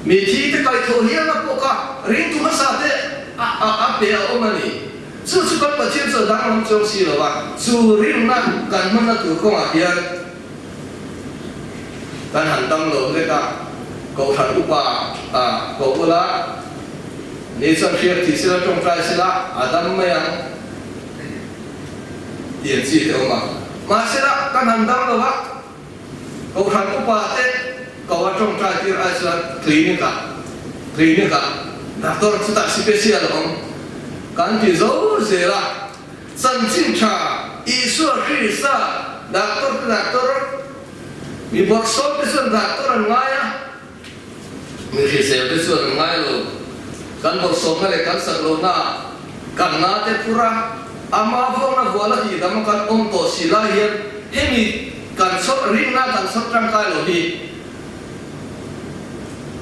mi thi te kaihthawh hialna pawh kha ringtu hmasa te a pe a awm a ni. Chu chu kan Pathian chu a danglam chuang si lo a, chu rinna kan hmanna tur kawngah hian kan han dam lo hlek a, Kohhran upa ah koh ula. Ni chuan hriat thih sila tawngtai sila a dam mai ang tih an chi te awm a. Mahsela kan han dam lo a, Kohhran upa te ko a tawngtai tir ai chuan clinic ah clinic ah doctor chutah special a awm kan ti zo zel a. Chanchin tha Isua Krista doctor te doctor mi bawrhsawm te chuan doctor an ngai a. Mi hrisel te chuan an ngai lo. Kan bawrhsawmna leh kan sak lohna kan na te phur a, ama vawngna vual a tihdam a kan awm tawh si lai hian hemi kan chawrh rinna kan chawrh tangkai lo hi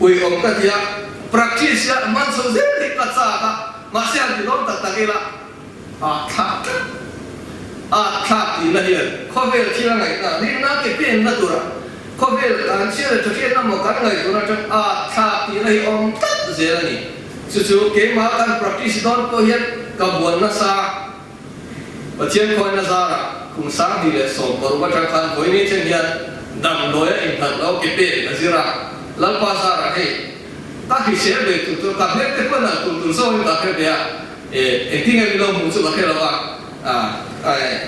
uiawm ka ti a, practice a hman chho zel hi ka chak a, mahse han ti dawn tak tak ila a thlak tlat. A thlak tihna hian khawvel thil a ngaihna rinna ke penna tura khawvel kan chhia leh thahriatna maw kan ngaih tur atang a thlak tihna hi awm tlat zel a ni. Chu chu keimah kan practice dawn pawh hian ka buan nasa. Pathian khawiina zarah kum 2016 atang khan vawiin thleng hian damdawi a innghat lo ke pen a zir a, Lalpa zarah hei ka hrisel ve tur tur ka hmel te pawh nalh tur tur zawngin ka hre ve a. Engtin nge min lo hmuh chu ka hre lo a,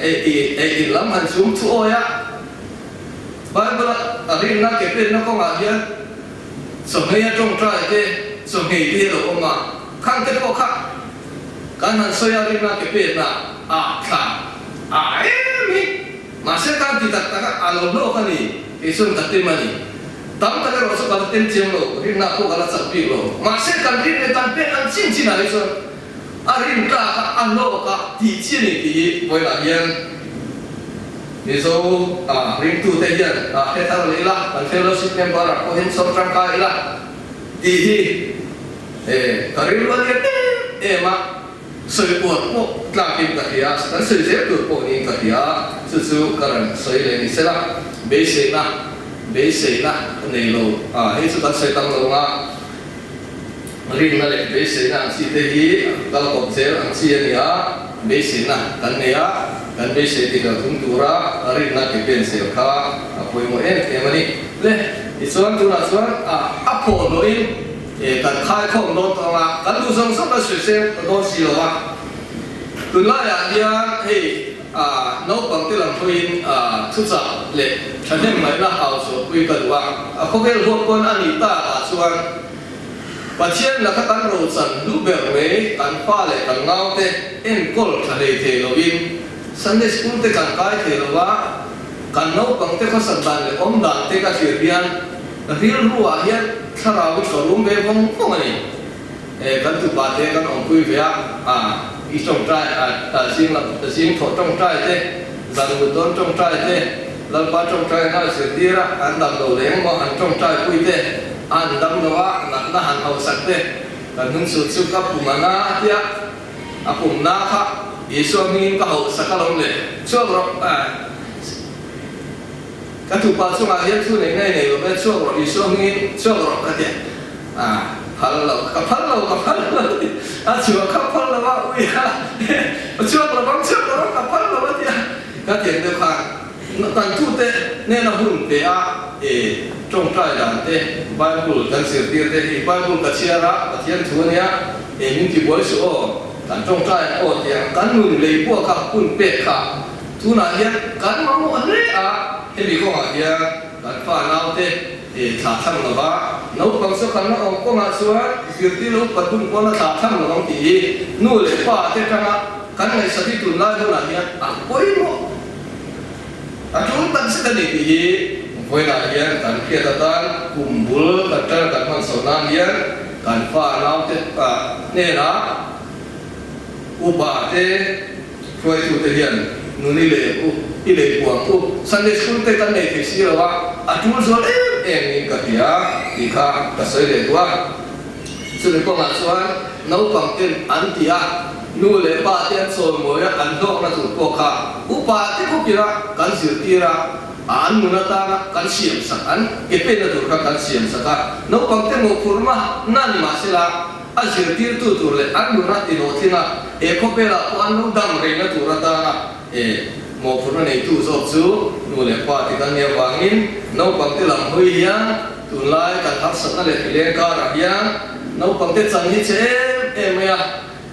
ei in lam han chhum thu awi a, Bible a rinna ke penna kawngah hian chawhmei a tawngtai te, chawhmei te hi a lo awm a, khang te pawh kha kan han sawi a rinna ke penna a thla a em hi, mahse kan ti tak tak a, a lo hlawk a ni, kei chuan ka tem a ni. Tam tak erawh chu ka la tem chiang lo, rinna pawh ka la chak bik lo. Mahse kan rin leh kan pek ang chin chinah hi chuan a rin tlak a, a hlawk a tih chi a ni tih hi vawilah hian Mizo ringtute hian hre thar leh ila, kan fellowship member ah pawh hian chhawr tangkai ila tih hi ka rilru a nia em em a, sawi kuat pawh tlakin ka hria, kan sawi zel tur pawh niin ka hria, chu chu ka rawn sawi leh ni sela, beiseina. Beiseina ka nei lo a, hei chu kan sawi tam lo anga rinna leh beiseina ang chi te hi kal kawp zel ang chi a ni a, beiseina kan nei a, kan beisei tih lo thung tura rinna ke pen zel kha a pawimawh em em a ni. Le, tichuan tunah chuan a phawh hlawhin kan khaikhawm dawn tawh anga kan duh zawng zawng kan sawi seng dawn si lo a, tunlaiah hian hei A naupangte lam pawhin thuchah leh thahnem ngaihna hau chhuahpui ka duh a, a khawvel huap pawn a nih tak ah chuan Pathian laka kan rochan hlu ber mai kan fa leh kan naute enkawl tha hlei thei lovin Sunday School te kan kai thei lo va, kan naupangte khawsak dan leh awm dan te ka thlir hian rilru ah hian thlarau hi ka rum ve vawng vawng a ni. Kan tupa te kan awmpui ve a, i tawngtai zing lam zing thawh tawngtai te, zan mut dawn tawngtai te, Lalpa tawngtai nghal zirtir a, an dam lo leh engmaw han tawngtai pui te, an dam lo a, natna han hausak te, kan hnung sut chu ka pum a na a tia, a pum na kha Isua hmingin ka hausak alawm le, chhuak rawh. Ka tupa chungah hian thu nei ngei nei lo ve, chhuak rawh Isua hmingin chhuak rawh ka ti a, phal lo, ka phal lo, ka phal lo ti a, chhuah kha phal lo a, ui a, chhuak lo vang, chhuak lo vang, ka phal lo a ti a, ka ti ang deuh khan kan tute hnena hun pe a, e tawngtai dan te, Bible kan zirtir te hi Bible ka chhiar a, Pathian thu a nia, e min ti buai suh aw, kan tawngtai ang aw tiang kan nun lei buak a hun pek kha. Tunah hian kan mamawh hle a, hemi kawngah hian kan fa naute thlah thlang lo va, naupang chu kan la awm kawngah chuan zirtir lo upat hun pawn a thlah thlang lo ang tih hi nu leh pa te atanga kan ngaihsak hi tunlai hunah hian a pawimawh a tul tak zet a ni tih hi vawiinah hian kan hriat atan kum bul kan tar kan hman chhoh nan hian kan fa naute hnenah upa te Hruaitute hian nun i leh u, i lei puang u, Sunday School te kan nei thei si lo a, a tul zual em em niin ka hria tih kha ka sawi leh duh a. Chumi kawngah chuan naupang ten an ti a, nu leh pa te an chawimawi a, an hlawkna tur pawh kha upa te khawpira kan zirtir a, an nun atana kan siam sak, an ke penna tur kha kan siam sak a, naupang te mawhphurhma na ni mahsela, A zirtirtu tur leh an nuna ti hlawhtling a, he khawvelah pawh an lo dam rengna tur atana he mawhphurhna neitu zawk chu nu leh pa ti kan nih avangin naupangte lam hawi hian tunlai kan harsatna leh thileng karah hian naupangte chan hi che em em mai a,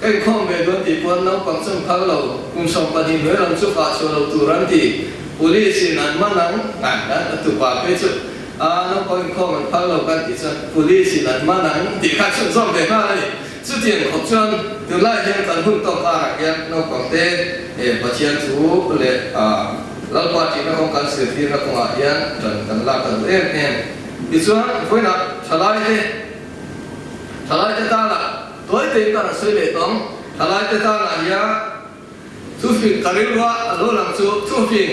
ka inkhawm ve dawn tih pawn naupang chu an phal lo, kum 12 hnuai lam chu fah chhuah lo tur an ti, Police in an man ang, a tupa phei chu a naupang inkhawm an phal lo kan tih chuan Police in an man ang tih kha chhunzawm ve nghal a ni. Chutiang khawp chuan tunlai hian kan hun tawk karah hian naupang te Pathian thu leh Lalpa ṭihna kawng kan zirtirna kawngah hian ṭan kan lak a duh em em. Tichuan vawiinah ṭhalaite ṭhalaite tana tuai tein ka rawn sawi leh tawng. Ṭhalaite tana hian thufing ka rilrua a lo lang chu thufing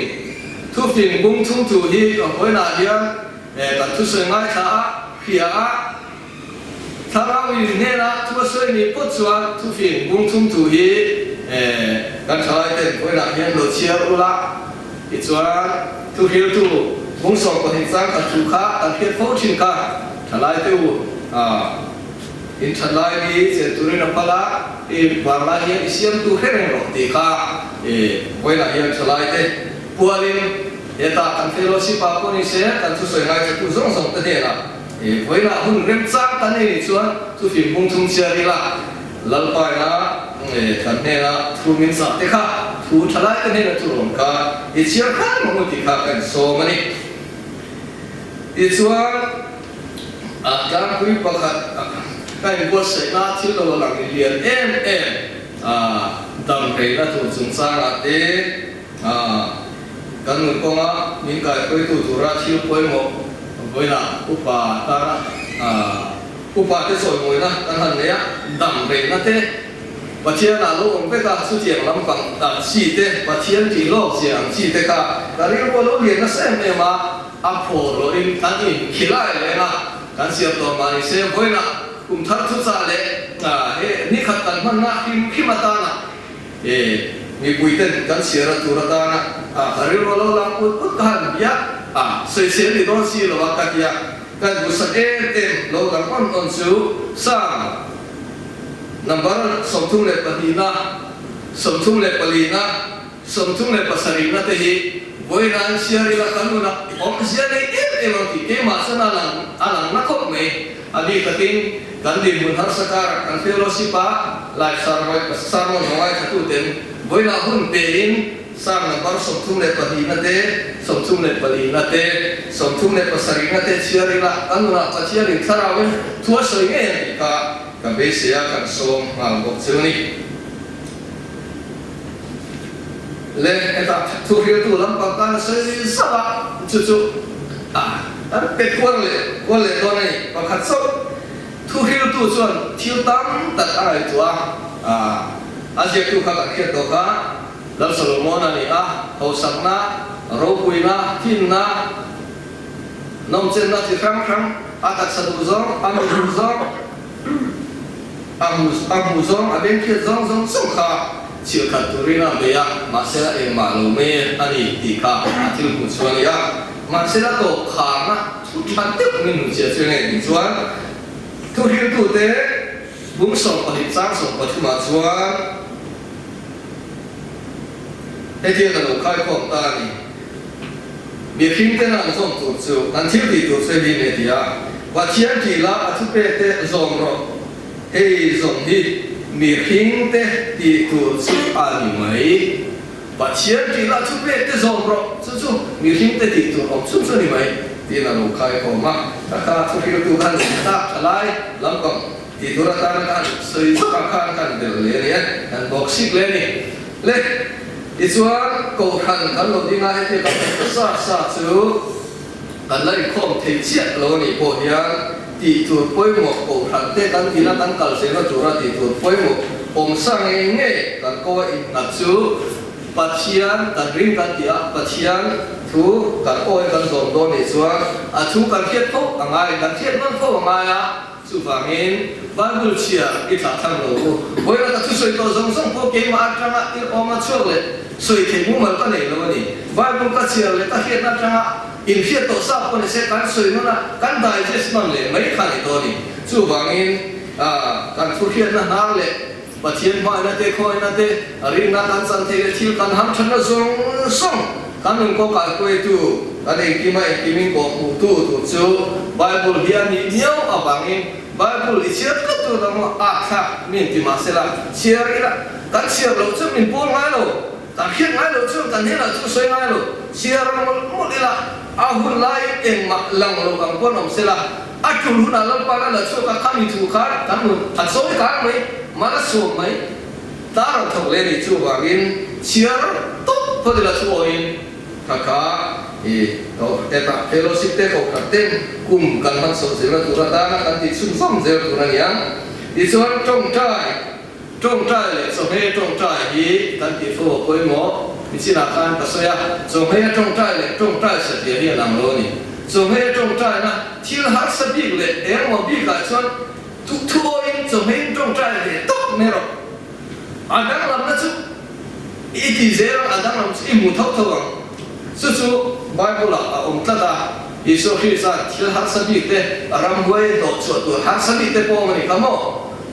thufing bung thum thu hi vawiinah hian kan thusawi ngaithla a, hria a. Thlarau in hnenah thu a sawi nih pawt chuan thufing bung thum thu hi kan thalai ten vawiinah hian lo chhiar ula tichuan thuhriltu bung 12 chang khat thu kha kan hriat fo thin kha thalai te u in that lai ni chen turin a phal a i vanglai hian i siamtu hre reng rawh tih kha vawiinah hian thalai te pualin hetah kan fellowship ah pawh ni se kan thusawi ngaithla tu zawng zawng te hnenah Vawiinah hun remchang kan nei nih chuan chu fim bung thum chhiar ila Lalpaina kan hnena thu min chah te kha thu tha lai te hnena chu rawn kha i chhiar khan ang u tih kha ka insawm a ni. Tichuan tlangpui pakhat ka inbuatsaihna thil lo lang lian em em damreina tur chungchangah te Kan nun kawnga min kaihruaitu tura thil pawimawh vawiinah upa tana upa te chawimawina kan han nei a, dam reihna te Pathianah lo awm vek a, chutiang lampang chi te, Pathian tih lawk zia ang chi te kha ka rilru a lo lian nasa em em a, a phawr lohin kan inkhilai leng a, kan siam tawh mah ni se vawiinah kum thar thuchah leh he nikhat kan hmanna hrim hrim atana E, mipui ten kan chhiar a tur atana a ka rilru a lo lang ut ut ka han bia a, sawisel ni dawn si lo a ka ti a, kan duhsak em em lo lang awn awn chu Sam number 32 na, 34 na, 37 na te hi vawiin an chhiar ila kan nunah awmzia nei em em ang tih keimah chuan a lang a lang na khawp mai. A bik takin kan dinhmun harsa karah kan fellowship a live sermon ho ngaithlatuten vawiinah hun pein Psalm number 32 na te, 34 na te, 37 na te chhiar ila kan nunah Pathianin thlarauin thu a sawi ngei ang tih kha ka beisei a kan sawm nghal bawk chu ni. Le hetah thuhriltu lampang tan a sawi zauh a, chu chu an pe kual leh kual leh dawn a ni. Pakhat chauh thuhriltu chuan thil tam tak a ngaihtuah a, a ziaktu kha kan hriat tawk a, Lal Solomon a ni a, hausakna, ropuina, thinna, nawmchenna chi hrang hrang, a taksa duh zawng, a mi duh zawng, A hmu a hmu zawng a bengkhiat zawng zawng zawng kha chhilh khat turin a bei a, mahsela engmah lo mai a ni tih kha a thil hmuh chu a ni a. Mahsela tawp kharna thu tha deuh min hmu chiah chu enge tih chuan thuhriltute bung 12 chang 13 ah chuan hetiang a lo khaikhawm ta a ni. Mihring ten an zawm tur chu an thil tih tur che hi nge ti a, Pathian tih la a thupek te zawm rawh, hei zawm hi mihring te tih tur chu a ni mai. Pathian tih la a thupek te zawm rawh, chu chu mihring te tih tur awm chhun chu a ni mai, tiin a lo khaikhawm a. Taka thuhriltu khan tak tha lai lampang tih tur atana khan sawi zawkah khan kan belh leh a ni e, kan bawk sik leh a ni. Le, tichuan Kohhran kan lo ding a, hetiang kan hmu ta sa sa chu kan la inkhawm thei chiah lo a nih pawh hian tih tur pawimawh Kohhran te kan tina kan kal zelna tura tih tur pawimawh awmsa ngei ngei kan ko a innghat chu Pathian kan ring kan tih a, Pathian thu kan awi kan zawm dawn nih chuan a thu kan hriat fo a ngai, kan hriat nawn fo a ngai a. Chuvangin, Bible chhia i thlah thlang lo u. Vawiin ka thusawi tawh zawng zawng pawh keimah atanga i awm a chhuak leh sawi theih mumal ka nei lo a ni. Bible ka chhiar leh ka hriatna atanga inhriat tawh sa pawh ni se kan sawi nawn a, kan digest nawn leh mai kha ni dawn a ni. Chuvangin, kan thu hriatna hnar leh Pathian hmaina te, khawina te, rinna kan chan theih leh thil kan ham thatna zawng zawng kan nun kawng kaihruaitu, kan engkima engkimin kawhhmuhtu tur chu Bible hi a nih miau avangin. Bible i chhiar tlat tur dang maw at thlak min ti mah sela chhiar ila kan chhiar loh chu min pawl ngai lo, kan hriat ngai loh chuan kan hnenah chu sawi ngai lo, chhiar mawlh mawlh ila a hun laiin engmah lang lo ang pawn awm sela a tul hunah Lalpa la la chhuak a khami thu khan kan nun a chawi kang mai, mal a suam mai. Tar an thawk leh nih chuvangin chhiar tawp phawt ila chu awhin kha kha i hetah fellowship te kohhran ten kum kan hman chhoh zelna tur atana kan tih chhunzawm zel tur a ni ang. Tichuan tawngtai, tawngtai leh chawhmeh tawngtai hi kan tih fo a pawimawh. Nichinah khan ka sawi a, chawhmeh tawngtai leh tawngtai satliah hi a lang lo a ni. Chawhmeh tawngtaina thil harsa bik leh engmaw bikah chuan Thu awiin chawhmeiin tawngtai ve tawp mai rawh. A danglamna chu i ti zel ang, a danglam chu i hmu tho tho ang. Chu chu Bible-ah a awm tlat a, Isua Krista thil harsa bik te, ramhuai hnawhchhuah tur harsa bik te pawh awm a ni kha maw?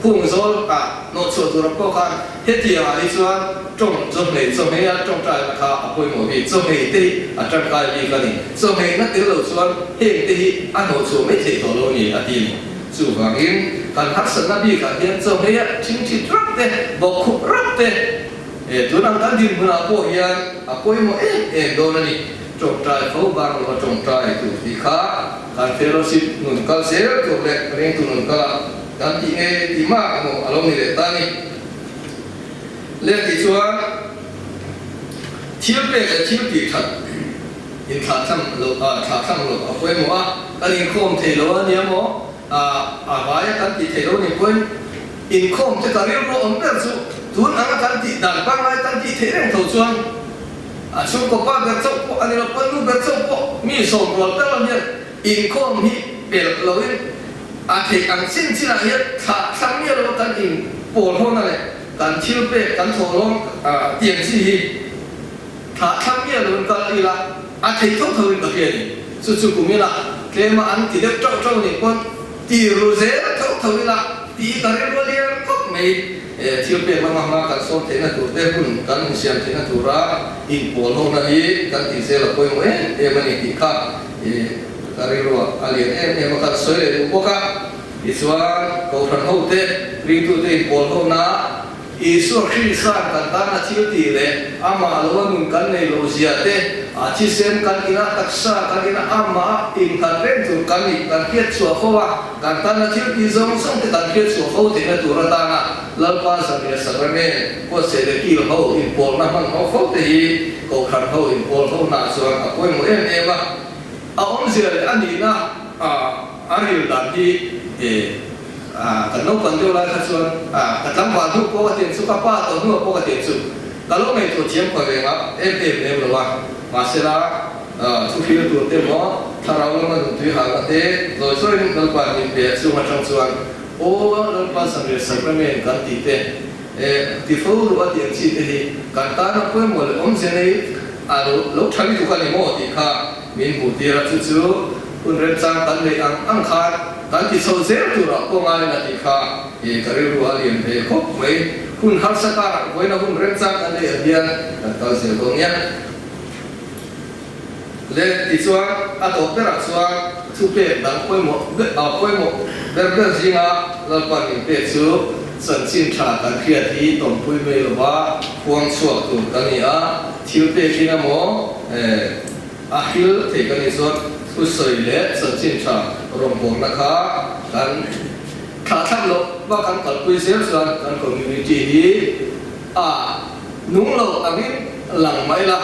Khung zawl ah hnawhchhuah tur ang pawh khan hetiangah hi chuan tawng chawhmei chawhmeia tawngtaina kha a pawimawh bik. Chawhmei te hi a tangkai bik a ni. Chawhmeina tel lo chuan heng te hi a hnawhchhuah mai theih tawh lo a ni, a ti a ni. Chuvangin, kan harsatna bikah hian chawhmeiah thingthit rap te, bawkkhup rap te, tun ang kan dinhmunah pawh hian a pawimawh em em dawn a ni. Tawngtai fo bang lova tawngtai tur tih kha kan fellowship nun kal zel tur leh ringtu nun kala kan tih nge tih mak emaw a lo ni leh ta a ni. Leh tih chuan thil pek leh thil tih that. In thlah thlang lo a, thlah thlang lo a pawimawh a, kan inkhawm thei lo a nia maw? A, a vaia kan tih theih lo ni pawhin inkhawm te ka rilru awm ber chu tun anga kan tih dan pangngai kan tih theih reng tho chuan a chhungkaw pa ber chauh pawh a ni lo, pa nu ber chauh pawh mi sawmrual ber lam hian inkhawm hi pelh loin a theih ang chin chinah hian thlah thlang miah lo kan inpawl hawn a leh kan thil pek kan thawhlawm tiang chi hi. Thlah thlang nge lo in kal ila a thei tho tho in ka hria ni. Chu chu kum ila tlema an ti deuh tauh tauh nih pawn ti ru zel tho tho ila tih ka rilru a lian khawp mai. Thil pek lama hma kan sawm theihna tur te hun kan insiam theihna tura inpawl hona hi kan tih zel a pawimawh em em a ni tih kha ka rilru a lian em em a kan sawi leh duh bawk a. Tichuan Kohhran ho te ringtute inpawl hona Isua Krista'n kan tana thil tih leh amah loa nun kan nei loh zia te, a thisen kan ina taksa kan ina amah innghat reng tur kan nih kan hriat chhuah fo a, kan tana thil tih zawng zawng te kan hriat chhuah fo theihna tur atana Lalpa Zanriah Sakramen huatsaih leh kil ho inpawlna hman ho fo te hi Kohhran ho inpawl ho hna chuan a pawimawh em em a, a awmzia leh a nihna a ril dan hi Kan naupang deuh lai kha chuan ka tlangval hnu pawh ka tiang chu, ka pa tawh hnuah pawh ka tiang chu ka lo ngaihtuah thiam khawi reng a, em em lem lo a. Mahsela thu hlir tur te maw, thlarau lama nuntui halna te zawi zawiin Lalpa min pe a, chung atang chuan aw Lalpa Samir Sacrament kan tih te, ti fo ruh a tiang chi te hi kan tana pawimawh leh awmzia nei a lo tha lutuk a ni maw tih kha min hmuh tir a, chu chu hun remchang kan neih ang ang khan kan ti chho zel turah pawh ngain a tih kha i ka rilru a lian ve khawp mai. Hun harsa karah vawiina hun remchang kan neih ah hian kan kal zel dawn nia. Le tichuan a tawp berah chuan thupek dang pawimawh pawimawh ber ber zinga Lalpan min pek chu chanchin tha kan hriat hi tawmpui mai lova khuang chhuak tur kan ni a, thil pekin emaw A hil thei kan nih chuan thusawi leh chanchin tha rawngbawlna kha kan thlah thlak loh va kan kalpui zel chuan kan community hi a nung lo angin lang mai la,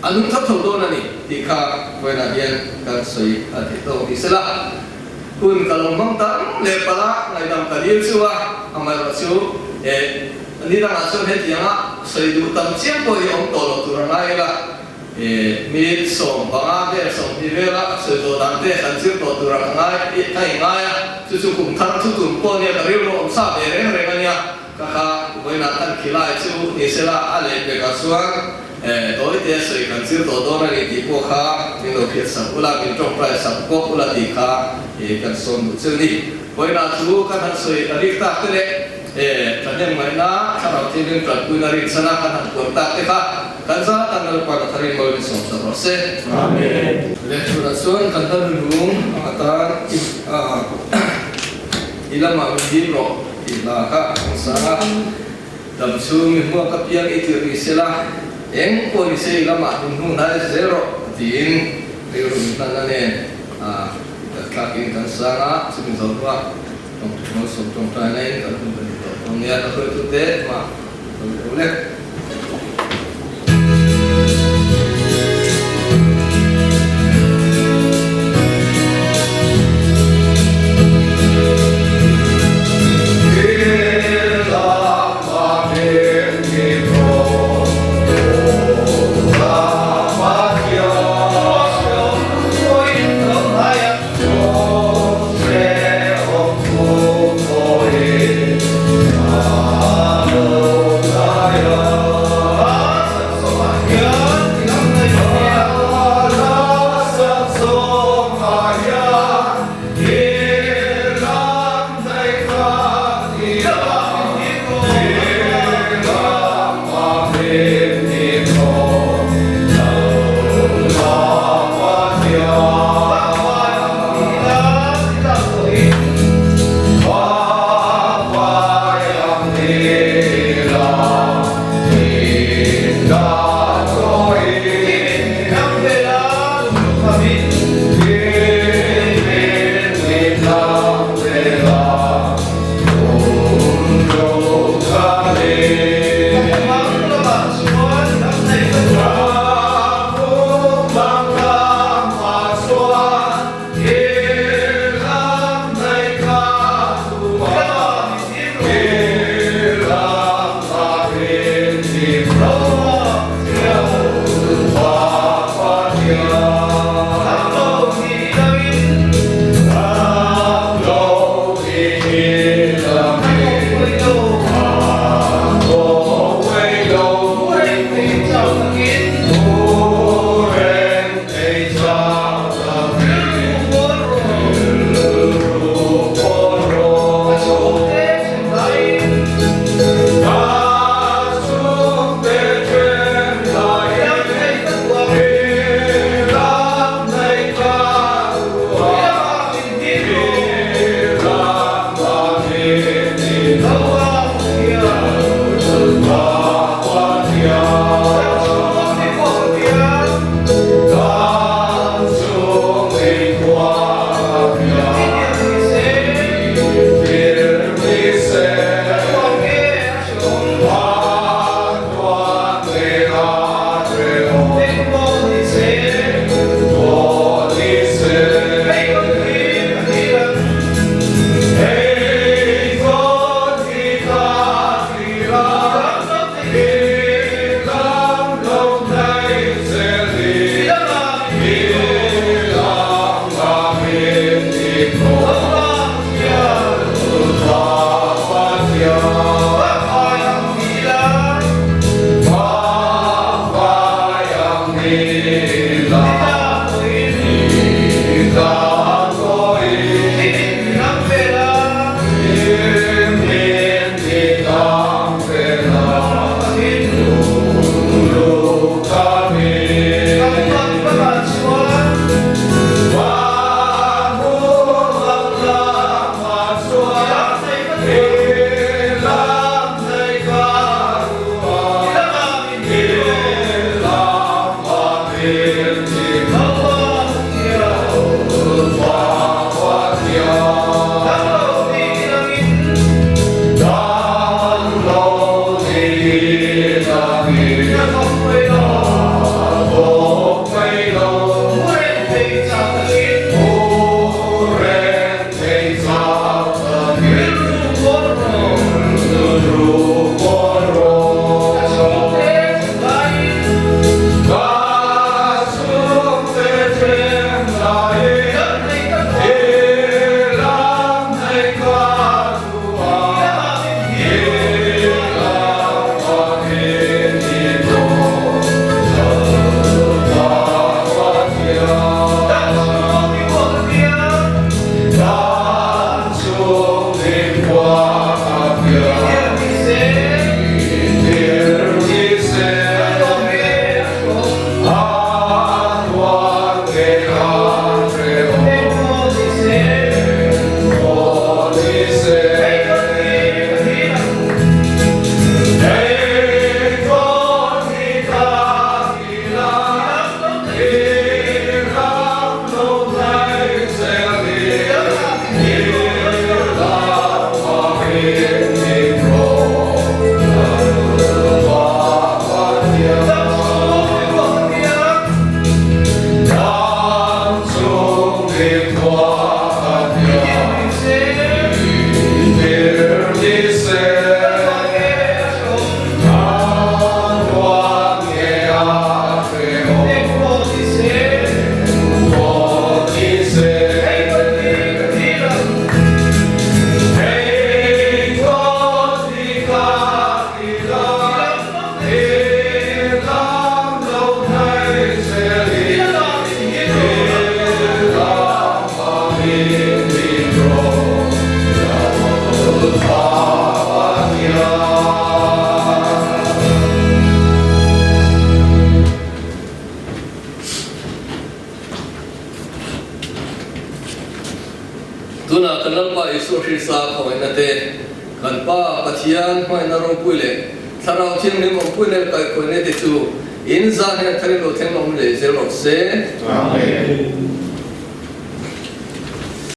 a nung tho tho dawn a ni tih kha vawiinah hian kan sawi a theih tawk ni sela. Hun ka lo hmang tam leh palh a, ngaihdam ka dil chu a, amaherawh chu eh ni dangah chuan hetianga sawi duh tam chiam pawh hi awm tawh lo tur a ngai ila, eh mi 15 vel 20 vela sawi zawh dan te kan zir tawh tur a ka ngai ka inngai a, chu chu kum thar thu tum pawh nia ka rilru awm sa ve reng reng a nia, ka kha vawiinah kan khilai chu ni sela a lehpekah chuan. Tawi te sawi kan zir tawh dawn a ni tih pawh kha min lo hriat sak ula, min tawngtai sak bawk ula tih kha kan sawm duh chu a ni. Vawiinah chu kan han sawi a rik tak te leh thahnem ngaihna thlarau thianghlim tanpuina rinchhana kan han puan tak te kha kan zat a Lalpa na tharin mawi min sawm sak rawh se. Amen. Lehchhunah chuan kan hla lulung atan. I lamah min him rawh tih hla kha kan sang a, dam chhung mi hmuak apiang i tirh ni sela, eng pawh ni se i lamah min hnu hnai zel rawh tiin rilru min hlanna nen a thlakin kan sang a, chumi zo hnuah Tawngtawl tawngtai laiin kan hun kan tawh dawn nia, ka hruaitute mah ka lo ul e. Tunah kan Lalpa Isua Krista khawngaihna te, kan Pa Pathian hmangaihna ropui leh Thlarau Thianghlim awmpui leh kaihkhawihnate chu in zah hian tharin lo thleng awm leh zel rawh se. Amen.